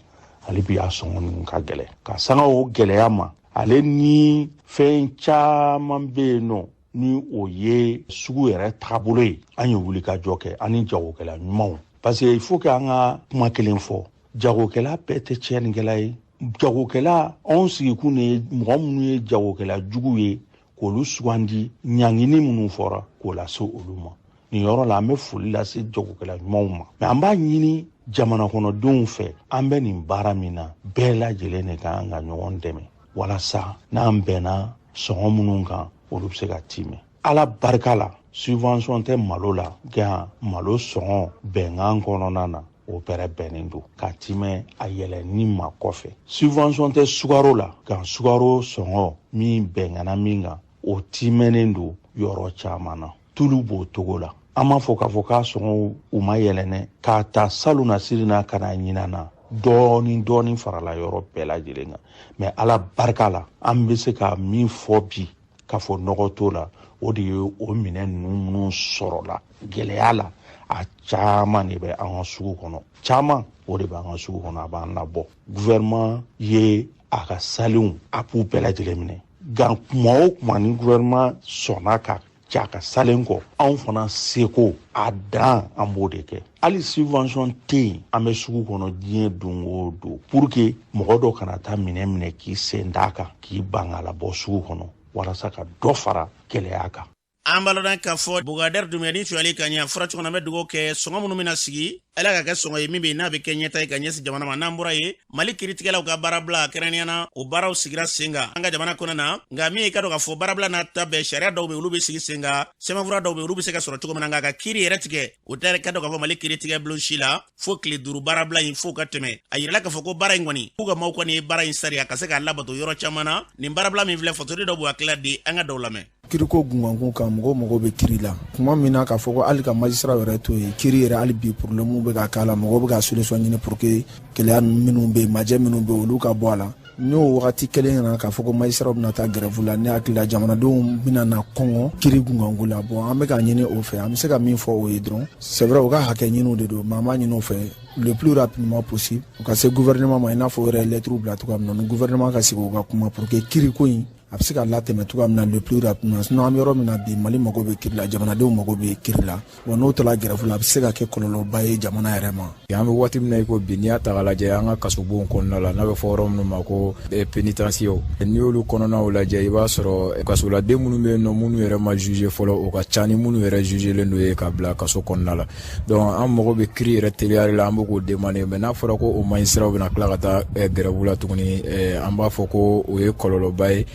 [SPEAKER 7] hali bi a sɔngɔ ninnu ka gɛlɛn. Ka sanga o gɛlɛya ma, ale ni fɛn caman bɛ yen nɔ ni o ye sugu yɛrɛ taabolo ye, an ye wulikajɔ kɛ an ni jagokɛla ɲumanw, parce que il faut que an ka kuma kelen fɔ: jagokɛla bɛɛ tɛ tiɲɛnikɛla ye. Jagokɛla, anw sigikun de ye mɔgɔ minnu ye jagokɛla jugu ye, k'olu sugandi, ɲangini minnu fɔra k'o lase olu ma. Nin yɔrɔ la, an bɛ foli lase jagokɛla ɲumanw ma. Mais an b'a ɲini jamana kɔnɔdenw fɛ, an bɛ nin baara min na, bɛɛ lajɛlen de ka kan ka ɲɔgɔn dɛmɛ, walasa n'an bɛnna sɔngɔ minnu kan, olu bɛ se ka timɛ. Ala barika la, subvention tɛ malo la, nka malo sɔngɔ bɛnkan kɔnɔna na, o bɛrɛ bɛnnen don ka timɛ a yɛlɛnni ma kɔfɛ. Subvention tɛ sukaro la, nka sukaro sɔngɔ min bɛnkanna min kan, o timɛnen don yɔrɔ caman na. Tulu b'o togo la. An m'a fɔ k'a fɔ k'a sɔngɔw u ma yɛlɛn k'a ta salon na siri na ka na ɲinan na, dɔɔni dɔɔni farala yɔrɔ bɛɛ lajɛlen kan. Mais Ala barika la, an bɛ se ka min fɔ bi, k'a fɔ nɔgɔ t'o la, o de ye o minɛn ninnu minnu sɔrɔla gɛlɛya la, a caman de bɛ an ka sugu kɔnɔ, caman o de b'an ka sugu kɔnɔ, a b'an labɔ. Gouvernement ye a ka salenw a b'u bɛɛ lajɛlen minɛ, nka kuma o kuma ni gouvernement sɔnna ka ja ka salen kɔ, anw fana seko a dan an b'o de kɛ. Hali subvention tɛ yen, an bɛ sugu kɔnɔ diɲɛ don o don pour que mɔgɔ dɔ kana taa minɛ minɛ k'i sen d'a kan k'i ban k'a labɔ sugu kɔnɔ walasa ka dɔ fara gɛlɛya kan.
[SPEAKER 2] An b'a lɔn k'a fɔ Bukadɛri Dunbiya ni tuyali ka ɲɛ fɔra cogo min na, an bɛ dugawu kɛ sɔngɔ minnu bɛna sigi, Ala ka kɛ sɔngɔ ye min bɛ yen n'a bɛ kɛ ɲɛta ye ka ɲɛsin jamana ma. N'an bɔra yen, Mali kiritigɛlaw ka baarabila kɛrɛnkɛrɛnnenya na, o baaraw sigira sen kan an ka jamana kɔnɔ na. Nka min ye ka dɔn k'a fɔ baarabila n'a ta bɛɛ, sariya dɔw bɛ olu bɛ sigi sen kan, sɛbɛnfura dɔw bɛ olu bɛ se ka sɔrɔ cogo min na, nka ka kiiri yɛrɛ tigɛ, o tɛ ka dɔn k'a fɔ Mali kiritigɛ bulon si la fo tile 5 baarabila in fo ka tɛmɛ. A yirala k'a fɔ ko baara in kɔni, k'u ka maaw kɔni ye baara in sariya ka se k'a labato yɔrɔ caman na. Nin baarabila min filɛ, fasoden dɔw b'u hakilila di, an ka dɔw lamɛn.
[SPEAKER 8] Kiriko gunkankun kan, mɔgɔw mago bɛ kiri la tuma min na, k'a fɔ ko hali ka magistrat yɛrɛ to yen, kiri yɛrɛ hali bi problème bɛ ka k'a la, mɔgɔw bɛ ka solution ɲini pour que gɛlɛya minnu bɛ yen, majɛ minnu bɛ yen, olu ka bɔ a la. N'o wagati kelen na k'a fɔ ko magistrat bɛna taa grève la, ne hakili la jamanadenw bɛna na kɔngɔ kiri gunkanko la. Bon, an bɛ k'a ɲini o fɛ, an bɛ se ka min fɔ o ye dɔrɔn, c'est vrai, u ka hakɛ ɲiniw de don, mais an b'a ɲini o fɛ le plus rapidement possible, u ka se gouvernement ma, i n'a fɔ o yɛrɛ ye lettre bila cogoya min na, ni gouvernement ka sigi u ka kuma pour que kiriko in a bɛ se ka latɛmɛ cogoya min na le plus rapidement. Sinon an bɛ yɔrɔ min na bi, Mali mago bɛ kiri la, jamanadenw mago bɛ kiri la. Bon, n'o taara grève la, a bɛ se ka kɛ kɔlɔlɔba ye jamana yɛrɛ ma.
[SPEAKER 9] An bɛ waati min na i ko bi, n'i y'a ta k'a lajɛ an ka kasobonw kɔnɔna la, n'a bɛ fɔ yɔrɔ minnu ma ko pénitencier, n'i y'olu kɔnɔnaw lajɛ, i b'a sɔrɔ kasoladen minnu bɛ yen nɔ, minnu yɛrɛ ma juger fɔlɔ, o ka ca ni minnu yɛrɛ jugelen don ye ka bila kaso kɔnɔna la. Donc an mago bɛ kiri yɛrɛ teliyali la, an bɛ k'o demander. Mais n'a fɔra ko o magistrat bɛna tila ka taa grève la tuguni, an b'a fɔ ko o ye kɔlɔlɔba ye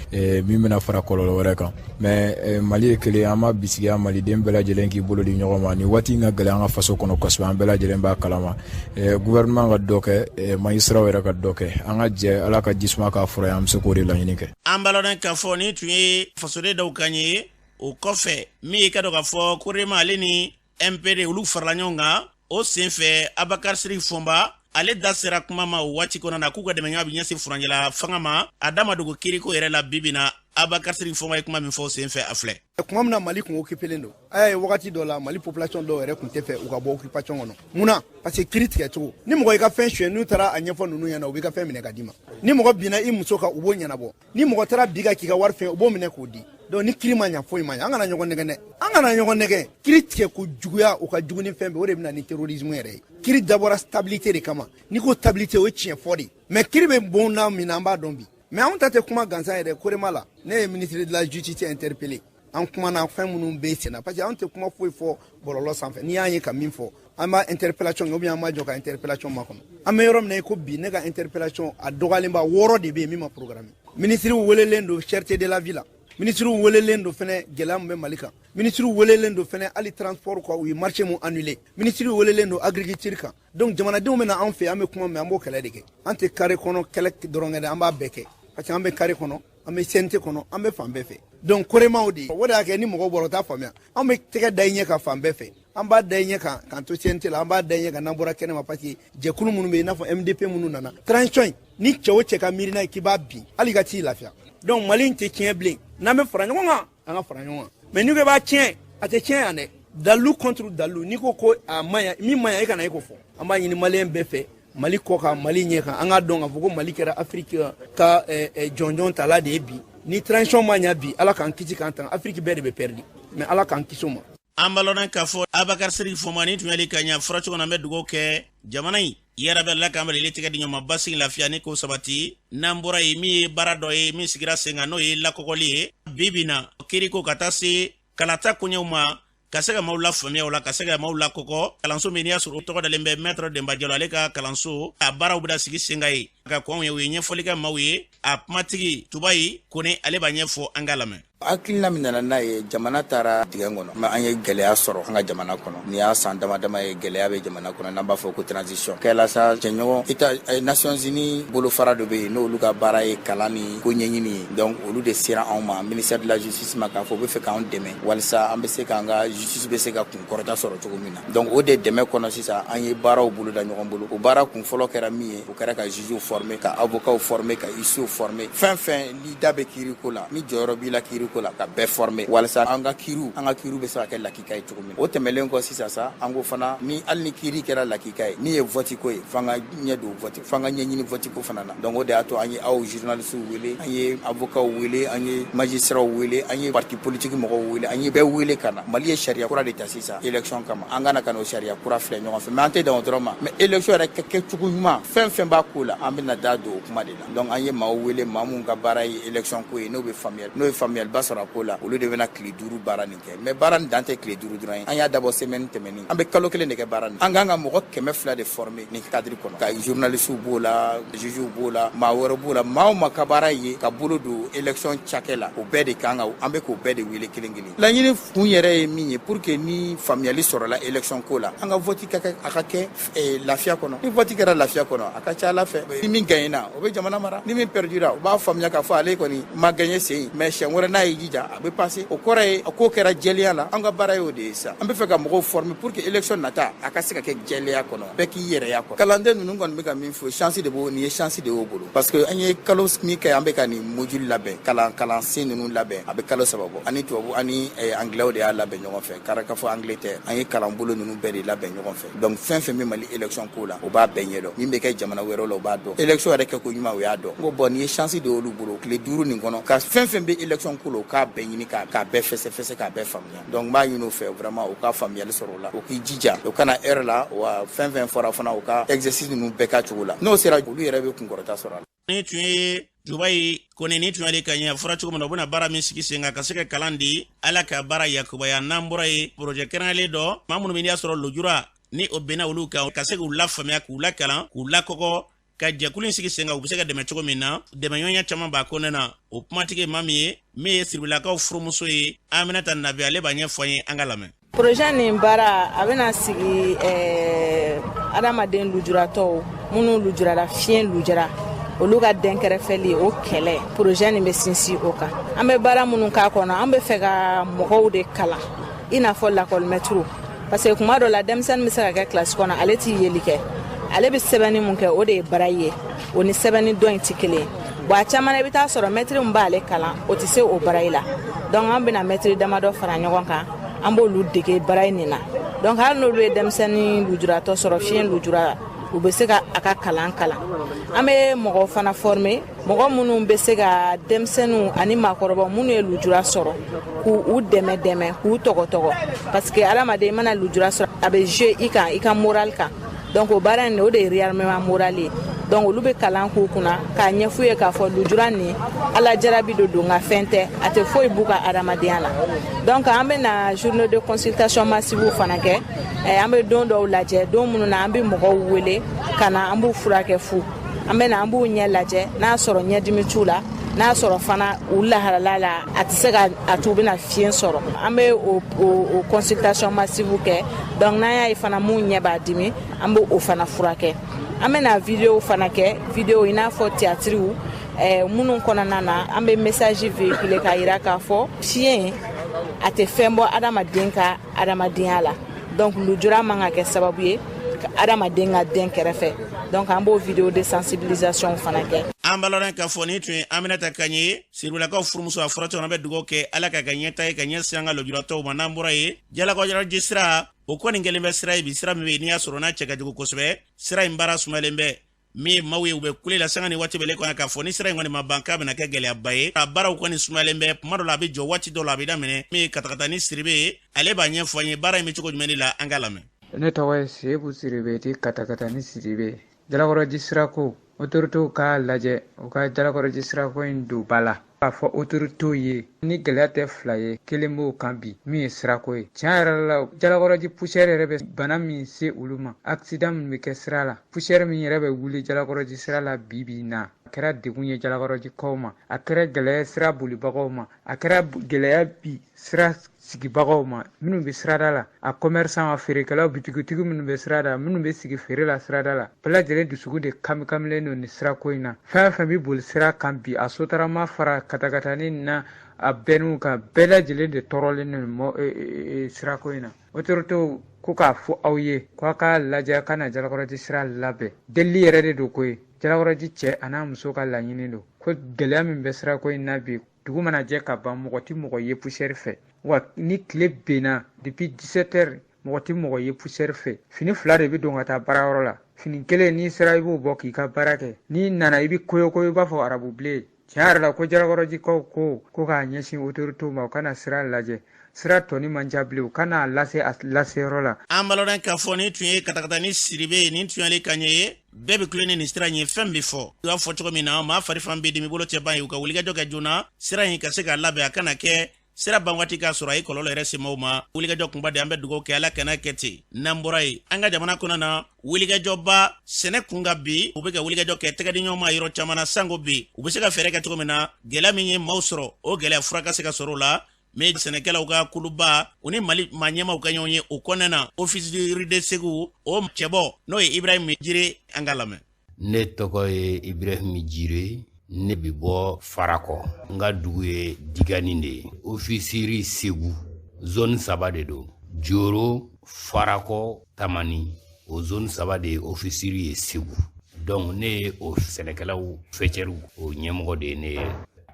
[SPEAKER 9] min bɛna fara kɔlɔlɔ wɛrɛ kan. Mais Mali ye kelen, an b'a bisigiya maliden bɛɛ lajɛlen k'i bolo di ɲɔgɔn ma. Nin waati in ka gɛlɛn an ka faso kɔnɔ kosɛbɛ, an bɛɛ lajɛlen b'a kalama. Gouvernement ka dɔ kɛ, magistrat yɛrɛ ka dɔ kɛ, an ka jɛ Ala ka jisuma k'a fura ye, an bɛ se k'o de laɲini kɛ.
[SPEAKER 2] An b'a lɔn k'a fɔ ni tun ye fasoden dɔw kan ye. O kɔfɛ, min ye ka dɔn k'a fɔ Korema ale ni MPD olu farala ɲɔgɔn kan, o senfɛ Abakar Sidiki Fɔnba ale da sera kuma ma o waati kɔnɔ na, k'u ka dɛmɛɲɔgɔn bɛ ɲɛsin furancɛla fanga ma. A da ma dogo kiriko yɛrɛ la bibi na. Abakar Sidiki Fɔnba ye kuma min fɔ o senfɛ, a filɛ.
[SPEAKER 10] Tuma min na Mali kun occupélen don, a y'a ye wagati dɔ la Mali population dɔw yɛrɛ kun tɛ fɛ u ka bɔ occupation kɔnɔ. Mun na? Parce que kiri tigɛ cogo, ni mɔgɔ i ka fɛn suɲɛ, n'u taara a ɲɛfɔ ninnu ɲɛna, u b'i ka fɛn minɛ ka d'i ma. Ni mɔgɔ binna i muso kan, u b'o ɲɛnabɔ. Ni mɔgɔ taara bi ka k'i ka wari fɛn, u b'o minɛ k'o di. Donc ni kiri ma ɲa, foyi ma ɲa. An kana ɲɔgɔn nɛgɛ dɛ, an kana ɲɔgɔn nɛgɛ. Kiri tigɛ ko juguya, o ka jugu ni fɛn bɛɛ, o de bɛ na ni terrorisme yɛrɛ ye. Kiri dabɔra stabilité de kama. N'i ko stabilité, o ye tiɲɛ fɔ de. Mais kiri bɛ bon na min na, an b'a dɔn bi. Mais anw ta tɛ kuma gansan yɛrɛ. Korema la, ne ye ministre de la justice interpellé, an kumana fɛn minnu bɛ sen na, parce que anw tɛ kuma foyi fɔ bɔlɔlɔ sanfɛ. N'i y'an ye ka min fɔ, an b'a interpellation kɛ ou bien an b'a jɔ ka interpellation makɔnɔ. An bɛ yɔrɔ min na i ko bi, ne ka interpellation a dɔgɔyalenba 6 de bɛ yen min ma programme. Ministre welelen don cherté de la vie la, ministre welelen don fɛnɛ gɛlɛya min bɛ Mali kan, ministre welelen don fɛnɛ hali transport kan, u ye marché mun annulé, ministre welelen don agriculture kan. Donc jamanadenw bɛ na anw fɛ, an bɛ kuma min, an b'o kɛlɛ de kɛ. An tɛ carré kɔnɔ kɛlɛ dɔrɔn kɛ dɛ, an b'a bɛɛ kɛ, parce que an bɛ carré kɔnɔ, an bɛ CNT kɔnɔ, an bɛ fan bɛɛ fɛ. Donc Koremaw de, o de y'a kɛ ni mɔgɔw bɔra, u t'a faamuya. An bɛ tɛgɛ da i ɲɛ kan fan bɛɛ fɛ, an b'a da i ɲɛ kan k'an to CNT la, an b'a da i ɲɛ kan n'an bɔra kɛnɛ ma, parce que jɛkulu minnu bɛ yen, i n'a fɔ MDP minnu nana transition in, ni cɛ o cɛ ka miiri n'a ye k'i b'a bin, hali ka t'i lafiya. Donc Mali in tɛ tiɲɛ bilen, n'an bɛ fara ɲɔgɔn kan, an ka fara ɲɔgɔn kan. Mais n'i ko i b'a tiɲɛ, a tɛ tiɲɛ yan dɛ. Dalu contre dalu, n'i ko ko a man ɲi, min man ɲi, e kana e ko fɔ. An b'a ɲini maliyɛn bɛɛ fɛ, Mali kɔ kan, Mali ɲɛ kan, an k'a dɔn k'a fɔ ko Mali kɛra Afiriki ka jɔnjɔn tala de ye bi. Ni transition ma ɲa bi, Ala k'an kisi k'an tanga, Afiriki bɛɛ de bɛ perdu, mais Ala k'an kisi o ma.
[SPEAKER 2] An b'a lɔn k'a fɔ Abakar Sidiki Fɔnba ni tun y'ale ka ɲa fɔra cogo min na, an bɛ dugawu kɛ jamana in yɛrɛ bɛ la k'an bɛ tɛgɛ di ɲɔgɔn ma, basigi, lafiya ni k'o sabati. N'an bɔra yen, min ye baara dɔ ye min sigira sen kan, n'o ye lakɔkɔli ye bi bi na, kiriko ka taa se kalata koɲɛw ma, ka se ka maaw lafaamuya o la, ka se ka maaw lakɔkɔ. Kalanso min n'i y'a sɔrɔ o tɔgɔ dalen bɛ maître Demba Jalo ale ka kalanso, a baaraw bɛna sigi sen kan ye ka kɔn ye, u ye ɲɛfɔli kɛ maaw ye. A kumatigi Tubayi Kone, ale b'a ɲɛfɔ, an k'a lamɛn.
[SPEAKER 11] Hakilina min nana n'a ye, jamana taara dingɛ kɔnɔ, mais an ye gɛlɛya sɔrɔ an ka jamana kɔnɔ. Nin y'a san dama dama ye, gɛlɛya bɛ jamana kɔnɔ, n'an b'a fɔ ko transition kɛla sa. Jɛɲɔgɔn ita Nations Unies bolofara dɔ bɛ yen, n'olu ka baara ye kalan ni ko ɲɛɲini ye. Donc olu de sera anw ma, ministère de la justice ma, k'a fɔ u bɛ fɛ k'anw dɛmɛ walisa an bɛ se k'an ka justice bɛ se ka kunkɔrɔta sɔrɔ cogo min na. Donc o de dɛmɛ kɔnɔ sisan, an ye baaraw boloda ɲɔgɔn bolo. O baara kun fɔlɔ kɛra min ye, o kɛra ka jugew former. former, ka avocats former, ka huissiers former, fɛn fɛn ni da bɛ kiiri ko la, ni jɔyɔrɔ b'i la kiiri ko la, ka bɛɛ former walasa an ka kiiriw bɛ se ka kɛ lakika ye cogo min. O tɛmɛlen kɔ sisan sa, an ko fana ni hali ni kiiri kɛra lakika ye, min ye vote ko ye, f'an ka ɲɛ don vote, f'an ka ɲɛɲini vote ko fana na. Donc o de y'a to an ye aw journalistes wele, an ye avocats wele, an ye magistrats wele, an ye parti politique mɔgɔw wele, an ye bɛɛ wele ka na. Mali ye sariya kura de ta sisan élection kama, an kana ka n'o sariya kura filɛ ɲɔgɔn fɛ, mais an tɛ dan o dɔrɔn ma, mais élection yɛrɛ kɛcogo ɲuman, fɛn fɛn b'a ko la, an bɛna da don o kuma de la. Donc an ye maaw wele, maa minnu ka baara ye élection ko ye, n'o bɛ faamuyali, n'o ye faamuyaliba sɔrɔ a ko la, olu de bɛna tile 5 baara nin kɛ. Mais baara nin dan tɛ tile 5 dɔrɔn ye, an y'a dabɔ semaine tɛmɛnen, an bɛ kalo 1 de kɛ baara nin. An kan ka mɔgɔ 200 de former nin cadre kɔnɔ, ka journalistes b'o la, juges b'o la, maa wɛrɛ b'o la, maa o maa ka baara ye ka bolo don élection cakɛ la, o bɛɛ de kan ka, an bɛ k'o bɛɛ de wele kelen kelen. Laɲini kun yɛrɛ ye min ye, pour que ni faamuyali sɔrɔla élection ko la, an ka vote ka kɛ, a ka kɛ lafiya kɔnɔ. Ni vote kɛra lafiya kɔnɔ, a ka ca Ala fɛ, ni min gagnera o bɛ jamana mara, ni min perdura o b'a faamuya k'a fɔ ale kɔni ma gagné sen, mais siɲɛ wɛrɛ n'a y'i jija a bɛ passer. O kɔrɔ ye ko kɛra jɛlenya la. An ka baara y'o de ye sisan, an bɛ fɛ ka mɔgɔw former pour que élection nata a ka se ka kɛ jɛlenya kɔnɔ, bɛɛ k'i yɛrɛ y'a kɔnɔ. Kalanden ninnu kɔni bɛ ka min fɔ, chance de b'o, nin ye chance de y'o bolo, parce que an ye kalo min kɛ, an bɛ ka nin module labɛn, kalansen ninnu labɛn, a bɛ kalo 3 bɔ. Ani tubabu ani anglais de y'a labɛn ɲɔgɔn fɛ, k'a fɔ Angleterre, an ye kalanbolo ninnu bɛɛ de labɛn ɲɔgɔn fɛ. Donc fɛn fɛn bɛ Mali élection ko la, o b'a bɛɛ ɲɛdɔn, min bɛ kɛ jamana wɛrɛw la, o b'a dɔn, élection yɛrɛ kɛko ɲuman o y'a dɔn. N ko bon, nin ye chance de y'olu bolo, tile 5 nin kɔnɔ, ka fɛn fɛn bɛ élection ko la, o k'a bɛɛ ɲini, k'a bɛɛ fɛsɛfɛsɛ, k'a bɛɛ faamuya. Donc n b'a ɲini u fɛ vraiment, u ka faamuyali sɔrɔ o la, u k'i jija, u kana heure la, wa fɛn fɛn fɔra fana, u ka exercice ninnu bɛɛ k'a cogo la. N'o sera, olu yɛrɛ bɛ kunkɔrɔta sɔrɔ a la.
[SPEAKER 2] Ni tun ye Dubayi kɔni, ni tun y'ale ka ɲɛ fɔra cogo min na, u bɛna baara min sigi sen kan ka se ka kalan di, Ala ka baara yakubaya. N'an bɔra ye, projet kɛrɛnkɛrɛnlen dɔ, maa minnu bɛ n'i y'a sɔrɔ lujura ni o benna olu kan, ka se k'u lafaamuya, k'u lakalan, k'u lakɔgɔ, ka jɛkulu in sigi sen kan, u bɛ se ka dɛmɛ cogo min na. Dɛmɛɲɔgɔnya caman b'a kɔnɔna na. O kumatigi maa min ye, min ye Siribilakaw furumuso ye, Aminata Nabi, ale b'a ɲɛfɔ an ye, an ka lamɛn.
[SPEAKER 12] Projet nin baara a bɛna sigi adamaden lujuratɔw minnu lujurara, fiɲɛ lujura, olu ka dɛnkɛrɛfɛli, o kɛlɛ. Projet nin bɛ sinsin o kan. An bɛ baara minnu k'a kɔnɔ, an bɛ fɛ ka mɔgɔw de kalan, i n'a fɔ lakɔlimɛtiriw, parce que kuma dɔ la, denmisɛnnin bɛ se ka kɛ kilasi kɔnɔ, ale t'i yeli kɛ, ale bɛ sɛbɛnni mun kɛ, o de ye braille ye, o ni sɛbɛnni dɔn in tɛ kelen ye. Bon, a caman na, i bɛ taa sɔrɔ mɛtiri min b'ale kalan, o tɛ se o braille la. Donc an bɛna mɛtiri damadɔ fara ɲɔgɔn kan, an b'olu dege braille nin na. Donc hali n'olu ye denmisɛnnin lujuratɔ sɔrɔ, fiɲɛ lujura, u bɛ se ka a ka kalan kalan. An bɛ mɔgɔw fana former, mɔgɔ minnu bɛ se ka denmisɛnninw ani maakɔrɔbaw minnu ye lujura sɔrɔ, k'u dɛmɛ dɛmɛ, k'u tɔgɔtɔgɔ, parce que adamaden mana lujura sɔrɔ, a bɛ jouer i kan, i ka moral kan. Donc o baara in, o de ye réarmement moral ye. Donc olu bɛ kalan k'u kunna, k'a ɲɛf'u ye k'a fɔ lujura nin, Ala jarabi de don, nka fɛn tɛ, a tɛ foyi b'u ka adamadenya la. Donc an bɛ na journée de consultation massive fana kɛ. An bɛ don dɔw lajɛ, don minnu na an bɛ mɔgɔw wele ka na, an b'u furakɛ fu. An bɛ na, an b'u ɲɛ lajɛ, n'a sɔrɔ ɲɛdimi t'u la, n'a sɔrɔ fana u lahalala la, a tɛ se ka a to u bɛna fiɲɛ sɔrɔ. An bɛ o consultation massive kɛ. Donc n'an y'a ye fana mun ɲɛ b'a dimi, an b'o fana furakɛ. An bɛna vidéo fana kɛ, vidéo i n'a fɔ théâtre minnu kɔnɔna na, an bɛ message véhiculer k'a yira k'a fɔ fiɲɛ a tɛ fɛn bɔ adamaden ka adamadenya la. Donc lujura man ka kɛ sababu ye adamaden ka den kɛrɛfɛ. Donc an b'o vidéo de sensibilisation fana kɛ.
[SPEAKER 2] An balɔrɔn k'a fɔ nin tun ye Aminata Kaɲe, Siribulakaw furumuso. A fɔra cogo, an bɛ dugawu kɛ Ala ka ka ɲɛta ye ka ɲɛsin an ka lujuratɔw ma. N'an bɔra ye, Jalakɔrɔji sira, o kɔni kɛlen bɛ sira ye bi, sira min bɛ yen n'i y'a sɔrɔ n'a cɛ ka jugu kosɛbɛ. Sira in baara sumayalen bɛ min ye, maaw ye u bɛ kule la sanga ni waati bɛɛ kɔnɔ k'a fɔ ni sira in kɔni ma ban, k'a bɛna kɛ gɛlɛyaba ye. A baaraw kɔni sumayalen bɛ, kuma dɔ la a bɛ jɔ, waati dɔ la a bɛ daminɛ. Min ye katakata ni Siribe ye, ale b'a ɲɛfɔ an ye baara in bɛ cogo jumɛn de la, an k'a lamɛn.
[SPEAKER 13] Ne tɔgɔ ye Seku Siribe ti katakata ni Siribe. Jalakɔrɔji sirako, autoritéw k'a lajɛ, u ka Jalakɔrɔji sirako in don ba la, k'a fɔ autoritéw ye ni gɛlɛya tɛ fila ye, kelen b'o kan bi, min ye sirako ye. Tiɲɛ yɛrɛ la, Jalakɔrɔji poussière yɛrɛ bɛ bana min se olu ma, accident min bɛ kɛ sira la, poussière min yɛrɛ bɛ wuli Jalakɔrɔji sira la bi bi in na, a kɛra degun ye Jalakɔrɔjikaw ma, a kɛra gɛlɛya sira bolibagaw ma, a kɛra gɛlɛya bi sira sigibagaw ma, minnu bɛ sirada la, a commerçant, a feerekɛlaw, bitigitigi minnu bɛ sirada, minnu bɛ sigi feere la sirada la, bɛɛ lajɛlen dusukun de kamikamilen don nin sirako in na. Fɛn fɛn bɛ boli sira kan bi, a sotarama fara katakatani na, a bɛnniw kan, bɛɛ lajɛlen de tɔɔrɔlen don mɔ sirako in na. Autoritéw ko k'a fɔ aw ye ko a k'a lajɛ ka na Jalakɔrɔji sira labɛn, delili yɛrɛ de don koyi. Jalakɔrɔji cɛ a n'a muso ka laɲini don ko gɛlɛya min bɛ sirako in na bi, dugu mana jɛ ka ban, mɔgɔ tɛ mɔgɔ ye poussière fɛ. Wa ni tile benna, depuis 17 heures, mɔgɔ tɛ mɔgɔ ye poussière fɛ. Fini fila de bɛ don ka taa baarayɔrɔ la. Fini kelen, n'i sera, i b'o bɔ k'i ka baara kɛ. N'i nana, i bɛ koyo koyo, i b'a fɔ arabu bilen. Tiɲɛ yɛrɛ la, ko Jalakɔrɔjikaw ko k'a ɲɛsin autorités ma, u kana sira lajɛ. Sira tɔni man ca bilen, u kana lase a laseyɔrɔ la.
[SPEAKER 2] An balɔrɔn k'a fɔ nin tun ye Katakata ni Siribe ye. Nin tun y'ale ka ɲɛ ye. Bɛɛ bɛ kulen ni nin sira in ye. Fɛn bɛ fɔ, i b'a fɔ cogo min na, maa fari fan bɛ dimi, bolo tɛ ban ye. U ka wulikajɔ kɛ joona, sira in ka se k'a labɛn, a kana kɛ sira ban waati k'a sɔrɔ a ye kɔlɔlɔ yɛrɛ se maaw ma. Wulikajɔ kunba de, an bɛ dugawu kɛ, Ala kana kɛ ten. N'an bɔra yen, an ka jamana kɔnɔ na, wulikajɔba sɛnɛ kun ka bi, u bɛ ka wulikajɔ kɛ tɛgɛ di ɲɔgɔn ma yɔrɔ caman na. Sanko bi, u bɛ se ka fɛɛrɛ kɛ cogo min na, gɛlɛya min ye maaw sɔrɔ, o gɛlɛya fura ka se ka sɔrɔ o la. Min sɛnɛkɛlaw ka kuluba, u ni Mali maa ɲɛmaw ka ɲɔgɔn ye o kɔnɔna na, Office du riz de Segu, o cɛbɔ, n'o ye Ibrahim Jire, an ka lamɛn.
[SPEAKER 14] Ne tɔgɔ ye Ibrahim Jire, ne bi bɔ Farakɔ, n ka dugu ye Digani de ye. Office riz Segu, zone saba de don: Joro, Farakɔ, Tamani. O zone saba de ye office riz ye Segu. Donc ne ye o sɛnɛkɛlaw fɛcɛriw o ɲɛmɔgɔ de ye. Ne ye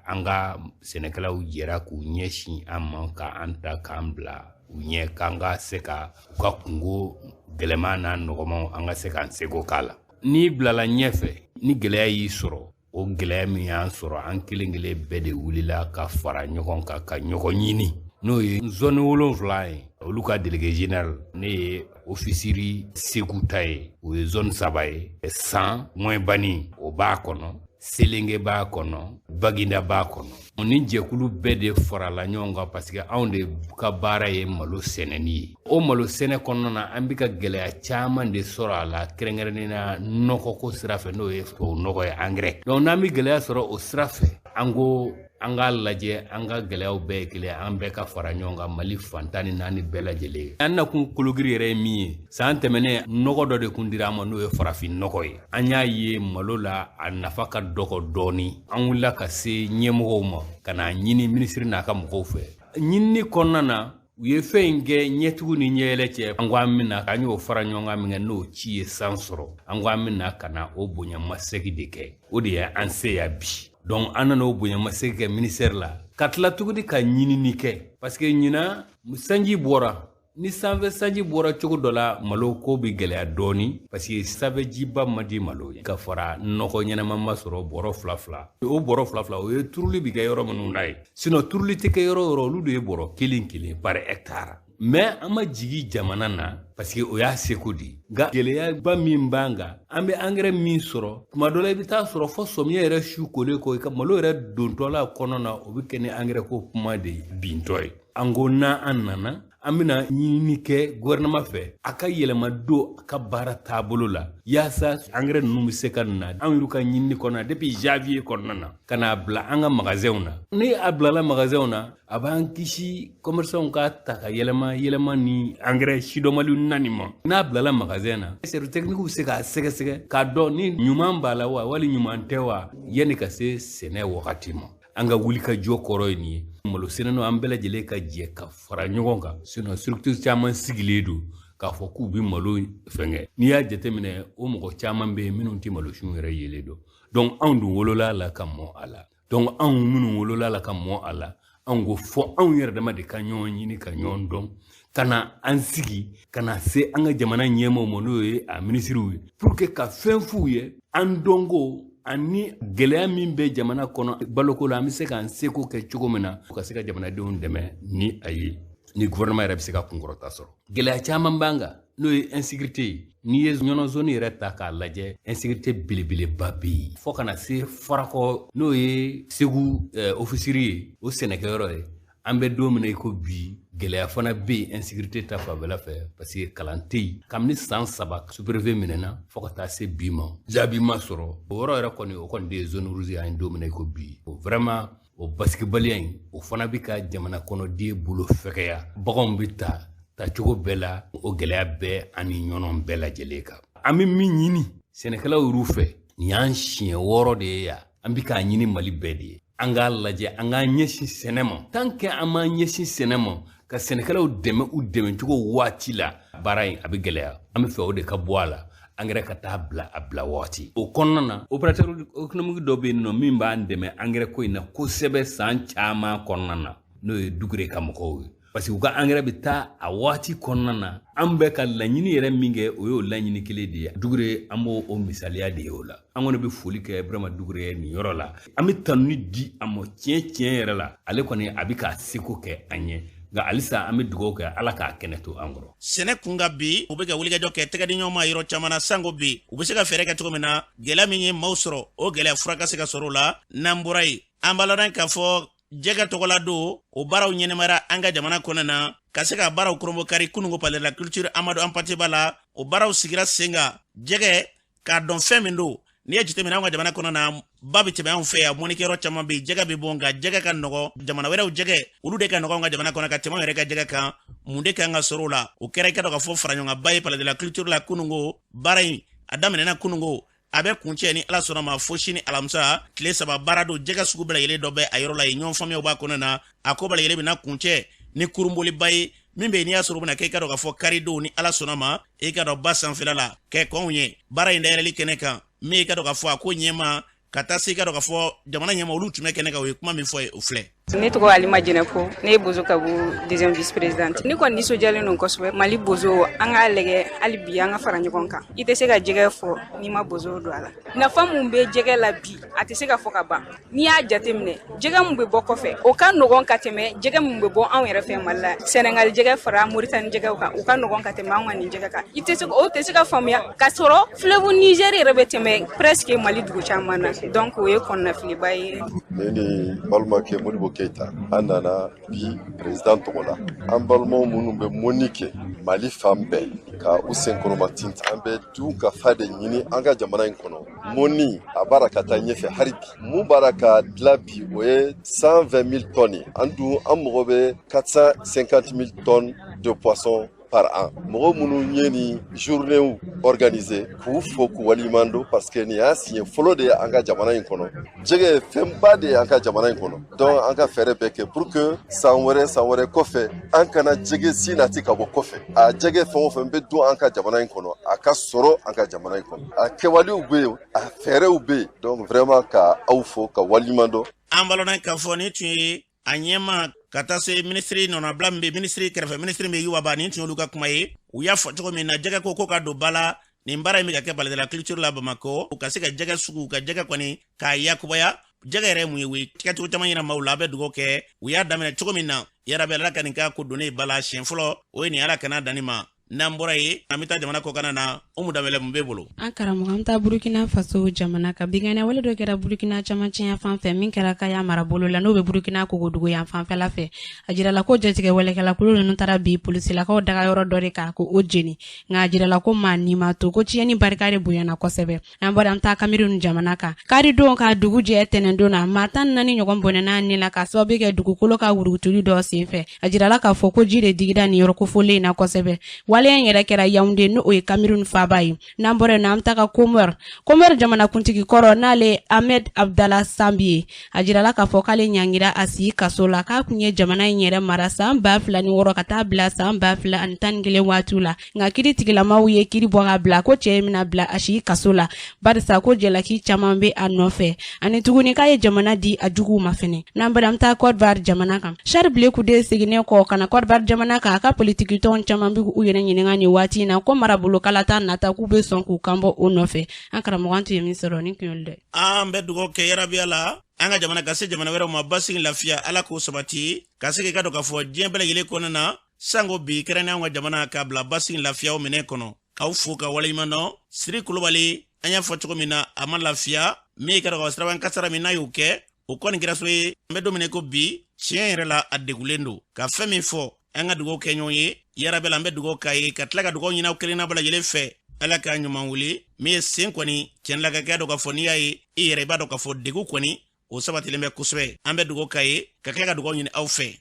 [SPEAKER 14] an ka sɛnɛkɛlaw jɛra k'u ɲɛsin an ma, k'an ta k'an bila u ɲɛ, k'an ka se ka u ka kungo gɛlɛman n'a nɔgɔmanw, an ka se k'an seko k'a la. N'i bilala ɲɛfɛ, ni gɛlɛya y'i sɔrɔ, o gɛlɛya min y'an sɔrɔ, an kelen kelen bɛɛ de wulila ka fara ɲɔgɔn kan ka ɲɔgɔn ɲini, n'o ye zone 7 ye, olu ka délégué général. Ne ye office riz Segu ta ye, o ye zone saba ye: San Moyebani, o b'a kɔnɔ, Selenge b'a kɔnɔ, Baginda b'a kɔnɔ. Ni jɛkulu bɛɛ de farala ɲɔgɔn kan, parce que anw de ka baara ye malo sɛnɛni ye. O malo sɛnɛ kɔnɔna na, an bɛ ka gɛlɛya caman de sɔrɔ a la, kɛrɛnkɛrɛnnen na nɔgɔko sira fɛ, n'o ye tubabu nɔgɔ ye, angɛrɛ. Donc n'an bɛ gɛlɛya sɔrɔ o sira fɛ, an ko an k'a lajɛ, an ka gɛlɛyaw bɛɛ ye kelen, an bɛɛ ka fara ɲɔgɔn kan, Mali fan 14 bɛɛ lajɛlen. An nakun kologiri yɛrɛ ye min ye, san tɛmɛnen, nɔgɔ dɔ de kun dira an ma, n'o ye farafin nɔgɔ ye. An y'a ye malo la, a nafa ka dɔgɔ dɔɔni. An wulila ka se ɲɛmɔgɔw ma ka n'a ɲini minisiri n'a ka mɔgɔw fɛ. Ɲinini kɔnɔna na, u ye fɛn in kɛ ɲɛtugu ni ɲɛyɛlɛ cɛ. An ko an bɛna, an y'o fara ɲɔgɔn kan min kɛ, n'o ci ye san sɔrɔ, an ko an bɛna ka na o bonyamasegi de kɛ. O de ye an se yan bi. Donc an nana o bonyamasegi kɛ ministère la, ka tila tuguni ka ɲinini kɛ, parce que ɲinan sanji bɔra. Ni sanfɛ sanji bɔra cogo dɔ la, malo ko bɛ gɛlɛya dɔɔni, parce que sanfɛjiba man di malo ye. Ka fara nɔgɔ ɲɛnama ma sɔrɔ, bɔrɔ fila fila, o bɔrɔ fila fila, o ye turuli bi kɛ yɔrɔ minnu na ye. Sinon turuli tɛ kɛ yɔrɔ o yɔrɔ, olu de ye bɔrɔ kelen kelen par hectare. Mais an ma jigi jamana na, parce que o y'a seko de ye. Nka gɛlɛyaba min b'an kan, an bɛ angɛrɛ min sɔrɔ, tuma dɔ la i bɛ taa sɔrɔ fɔ sɔmiya yɛrɛ su kolen kɔ, i ka malo yɛrɛ dontɔla kɔnɔ na, o bɛ kɛ ni angɛrɛ ko kuma de ye bintɔ ye. An ko n'an nana, an bɛna ɲinini kɛ gouvernement fɛ, a ka yɛlɛma don a ka baara taabolo la, yaasa angɛrɛ ninnu bɛ se ka na. An y'u ka ɲinini kɔnɔna depuis janvier kɔnɔna na, ka n'a bila an ka magasinw na. Ni a bilala magasinw na, a b'an kisi commerçants ka ta ka yɛlɛma yɛlɛma ni angɛrɛ sidɔnbaliw nani ma. N'a bilala magasin na, service technique bɛ se k'a sɛgɛsɛgɛ k'a dɔn ni ɲuman b'a la wa, wali ɲuman tɛ wa, yanni ka se sɛnɛ wagati ma. An ka wuli ka jɔ kɔrɔ ye nin ye: malo sɛnɛnaw, an bɛɛ lajɛlen ka jɛ ka fara ɲɔgɔn kan. Sinon structure caman sigilen don k'a fɔ k'u bɛ malo fɛngɛ. N'i y'a jateminɛ, o mɔgɔ caman bɛ yen minnu tɛ malo sun yɛrɛ yelen dɔn. Donc anw dun wolola a la ka mɔ a la. Donc anw minnu wolola a la ka mɔ a la, anw ko fɔ anw yɛrɛ dama de ka ɲɔgɔn ɲini ka ɲɔgɔn dɔn, ka na an sigi, ka na se an ka jamana ɲɛmaaw ma, n'o ye a minisiriw ye, pour que ka fɛn f'u ye an dɔnko ani gɛlɛya min bɛ jamana kɔnɔ baloko la, an bɛ se k'an seko kɛ cogo min na ka se ka jamanadenw dɛmɛ ni a ye, ni gouvernement yɛrɛ bɛ se ka kunkɔrɔta sɔrɔ. Gɛlɛya caman b'an kan, n'o ye insécurité ye. N'i ye Ɲɔnɔ zone yɛrɛ ta k'a lajɛ, insécurité belebeleba bɛ yen, fo ka na se Farakɔ, n'o ye Segu office riz ye, o sɛnɛkɛyɔrɔ ye. An bɛ don min na i ko bi, gɛlɛya fana bɛ yen insécurité ta fanfɛla fɛ, parce que kalan tɛ yen kabini san 3. Sous-préfet minɛna, fo ka taa se bi ma, jaabi ma sɔrɔ. O yɔrɔ yɛrɛ kɔni, o kɔni de ye zone rouge ye an ye don min na i ko bi. O vraiment, o basigibaliya in, o fana bɛ ka jamana kɔnɔden bolo fɛgɛya. Baganw bɛ ta tacogo bɛɛ la. O gɛlɛya bɛɛ ani Ɲɔnɔ bɛɛ lajɛlen kan. An bɛ min ɲini sɛnɛkɛlaw yɛrɛ fɛ, nin y'an siɲɛ 6 de ye yan, an bɛ k'a ɲini Mali bɛɛ de ye, an k'a lajɛ, an k'an ɲɛsin sɛnɛ ma. Tant que an m'an ɲɛsin sɛnɛ ma ka sɛnɛkɛlaw dɛmɛ u dɛmɛcogo waati la, baara in a bɛ gɛlɛya. An bɛ fɛ o de ka bɔ a la.
[SPEAKER 5] Angɛrɛ ka taa bila a bila waati o kɔnɔna na, opérateur économique dɔ bɛ yen nɔ min b'an dɛmɛ angɛrɛ ko in na kosɛbɛ san caman kɔnɔna na, n'o ye Dugure ka mɔgɔw ye, parce que u ka angɛrɛ bɛ taa a waati kɔnɔna na. An bɛ ka laɲini yɛrɛ min kɛ, o y'o laɲini kelen de ye. Dugure, an b'o o misaliya de ye o la. An kɔni bɛ foli kɛ Burama Dugure ye nin yɔrɔ la. An bɛ tanuni di a ma tiɲɛ tiɲɛ yɛrɛ la. Ale kɔni a bɛ k'a seko kɛ an ye, nka halisa an bɛ dugawu kɛ, Ala k'a kɛnɛ to an kɔrɔ.
[SPEAKER 2] Sɛnɛ kun kan bi, u bɛ ka wulikajɔ kɛ tɛgɛdiɲɔgɔnma yɔrɔ caman na sanko bi, u bɛ se ka fɛɛrɛ kɛ cogo min na, gɛlɛya min ye maaw sɔrɔ, o gɛlɛya fura ka se ka sɔrɔ o la. N'an bɔra yen, an b'a ladɔn k'a fɔ jɛgɛ tɔgɔla don, o baaraw ɲɛnɛmayara an ka jamana kɔnɔ na, ka se ka baaraw kurunbonkari kununko Palais de la Culture Amadu Anpate Ba la. O baaraw sigira sen kan, jɛgɛ k'a dɔn fɛn min don. N'i ye jateminɛ anw ka jamana kɔnɔ na, ba bɛ tɛmɛ anw fɛ yan, mɔnikɛyɔrɔ caman bɛ yen, jɛgɛ bɛ bɔ, nka jɛgɛ ka nɔgɔ. Jamana wɛrɛw jɛgɛ, olu de ka nɔgɔ anw ka jamana kɔnɔ ka tɛmɛ anw yɛrɛ ka jɛgɛ kan. Mun de kan ka sɔrɔ o la? O kɛra i ka dɔn k'a fɔ faraɲɔgɔnba ye Palais de la Culture la kununko. Baara in a daminɛna kununko, a bɛ kuncɛ ni Ala sɔnna ma fo sini alamisa. Tile 3 baara don. Jɛgɛ sugu bɛɛ lajɛlen dɔ bɛ a yɔrɔ la yen, ɲɔgɔn faamuyaw b'a kɔnɔ na. A ko bɛɛ lajɛlen bɛna kuncɛ ni kurunboliba ye min bɛ yen, n'i y'a sɔrɔ o bɛna kɛ i ka dɔn k'a fɔ karidon ni Ala sɔnna ma, i ka dɔn ba sanfɛla la kɛ kɔnw ye. Baara in dayɛlɛli kɛnɛ kan, min i ka dɔn k'a fɔ a ko ɲɛma ka taa se i ka dɔn k'a fɔ jamana ɲɛma, olu tun bɛ kɛnɛ kan, u ye kuma min fɔ ye, o filɛ.
[SPEAKER 15] Ne tɔgɔ Alima Jɛnɛfo, ne ye Bozo Kabu deuxième vice présidente. Ne kɔni nisɔndiyalen don kosɛbɛ. Mali bozo, an k'a lajɛ hali bi an ka fara ɲɔgɔn kan. I tɛ se ka jɛgɛ fɔ n'i ma bozo don a la. Nafa mun bɛ jɛgɛ la bi, a tɛ se ka fɔ ka ban. N'i y'a jateminɛ, jɛgɛ mun bɛ bɔ kɔfɛ, o ka nɔgɔn ka tɛmɛ jɛgɛ mun bɛ bɔ anw yɛrɛ fɛ Mali la. Sɛnɛgali jɛgɛ fara Moritani jɛgɛw kan, u ka nɔgɔn ka tɛmɛ anw ka nin jɛgɛ kan. I tɛ se, o tɛ se ka faamuya k'a sɔrɔ fleuve Niger yɛrɛ bɛ tɛmɛ presque Mali dugu caman na. Donc o ye kɔnɔnafiliba ye.
[SPEAKER 16] Ne ni balimakɛ Modibo Keyita, an nana bi président tɔgɔ la. An balimaw minnu bɛ mɔni kɛ Mali fan bɛɛ ka u senkɔrɔma tintin, an bɛ dun ka fa de ɲini an ka jamana in kɔnɔ. Mɔni a b'ara ka taa ɲɛfɛ hali bi. Mun b'ara ka dilan bi, o ye 120 000 tonnes ye. An dun, an mago bɛ 450 000 tonnes de poisson par an. Mɔgɔ minnu ye nin journée organiser, k'u fo k'u waleɲuman dɔn, parce que nin y'a siɲɛ fɔlɔ de ye an ka jamana in kɔnɔ. Jɛgɛ ye fɛnba de ye an ka jamana in kɔnɔ. Donc an ka fɛɛrɛ bɛɛ kɛ pour que san wɛrɛ, san wɛrɛ kɔfɛ, an kana jɛgɛ si nati ka bɔ kɔfɛ. A jɛgɛ fɛn o fɛn bɛ dun an ka jamana in kɔnɔ, a ka sɔrɔ an ka jamana in kɔnɔ. A kɛwalew bɛ yen, a fɛɛrɛw bɛ yen. Donc vraiment ka aw fo ka waleɲuman dɔn.
[SPEAKER 2] An balona k'a fɔ nin tun ye a ɲɛma ka taa se minisiri nɔnabila min bɛ minisiri kɛrɛfɛ, minisiri min bɛ Yuba, nin tun y'olu ka kuma ye. U y'a fɔ cogo min na, jɛgɛ ko ka don ba la. Nin baara in bɛ ka kɛ Palais de la Culture la Bamakɔ, u ka se ka jɛgɛ sugu, ka jɛgɛ kɔni k'a yakubaya. Jɛgɛ yɛrɛ mun ye? O ye kɛcogo caman yira maaw la. A bɛ dugawu kɛ, u y'a daminɛ cogo min na, yarabi Ala ka nin k'a ko donnen ba la siɲɛ fɔlɔ, o ye nin, Ala kana danni ma. N'an bɔra yen, an bɛ taa jamana kɔkanna na. Umu Danbɛlɛ, mun b'e bolo?
[SPEAKER 17] An karamɔgɔ, an bɛ taa Burukina Faso jamana kan. Binkanni wale dɔ kɛra Burukina camancɛ yan fan fɛ, min kɛra Kaya marabolo la, n'o bɛ Burukina kogodugu yan fanfɛla fɛ. A jirala ko jatigɛ walekɛla kulu ninnu taara bi polisilakaw dagayɔrɔ dɔ de kan ko o jeni, nka a jirala ko maa ni ma to, ko tiɲɛni barika de bonyana kosɛbɛ. N'an bɔra, an bɛ taa Kamerun jamana kan. Karidon ka dugu jɛ tɛnɛndon na, maa 14 ɲɔgɔn bɔnɛna ni la ka sababu kɛ dugukolo ka wurutuli dɔ senfɛ. A jirala k'a fɔ ko ji de digira nin yɔrɔ kofɔlen in na kosɛbɛ. Waleya in yɛrɛ kɛra Yawunde, n'o ye Kamerun faaba ye. N'an bɔra yen nɔ, an bɛ taga Komɔr. Komɔr jamanakuntigi kɔrɔ, n'ale Ahmed Abdallah Sambi ye, a jirala k'a fɔ k'ale ɲangira a si kaso la, k'a kun ye jamana in yɛrɛ mara san 2006 ka taa bila san 2011 waatiw la. Nka kiri tigilamaw ye kiri bɔ ka bila ko cɛ in bɛna bila a si kaso la, barisa ko jalaki caman bɛ a nɔfɛ, ani tuguni k'a ye jamana di a juguw ma fɛnɛ. N'an bɔra, an bɛ taa Côte d'Ivoire jamana kan. Charles Blé Goudé seginnen kɔ ka na Côte d'Ivoire jamana kan, a ka politikitɔn caman bɛ u yɛrɛ ɲininka nin waati in na ko marabolo kalata nata, k'u bɛ sɔn k'u kanbɔ o nɔfɛ. An karamɔgɔ, an tun ye min sɔrɔ nin kun y'olu dɛ.
[SPEAKER 2] An bɛ dugawu kɛ yarabiya la, an ka jamana ka se jamana wɛrɛw ma, basigi, lafiya, Ala k'o sabati, ka se k'i ka dɔn k'a fɔ diɲɛ bɛɛ lajɛlen kɔnɔna na sanko bi, kɛrɛnkɛrɛn anw ka jamana k'a bila basigi, lafiyaw minɛ kɔnɔ. K'aw fo ka waleɲuman dɔn. Siri Kulubali, an y'a fɔ cogo min na, a ma lafiya min ye ka dɔn ka siraban kasara min n'a y'o kɛ, o kɔni kɛra so ye. An bɛ don min ko bi, tiɲɛ yɛrɛ la, a degulen don ka fɛn min fɔ. An ka dugawu kɛ ɲɔgɔn ye yarabi la. An bɛ dugawu k'a ye, ka tila ka dugawu ɲini aw kelenna bɛɛ lajɛlen fɛ, Ala k'a ɲuman wuli. Min ye sen kɔni tiɲɛ la ka kɛ dɔn k'a fɔ n'i y'a ye i yɛrɛ, i b'a dɔn k'a fɔ degun kɔni o sabatilen bɛ kosɛbɛ. An bɛ dugawu k'a ye, ka tila ka dugawu ɲini aw fɛ.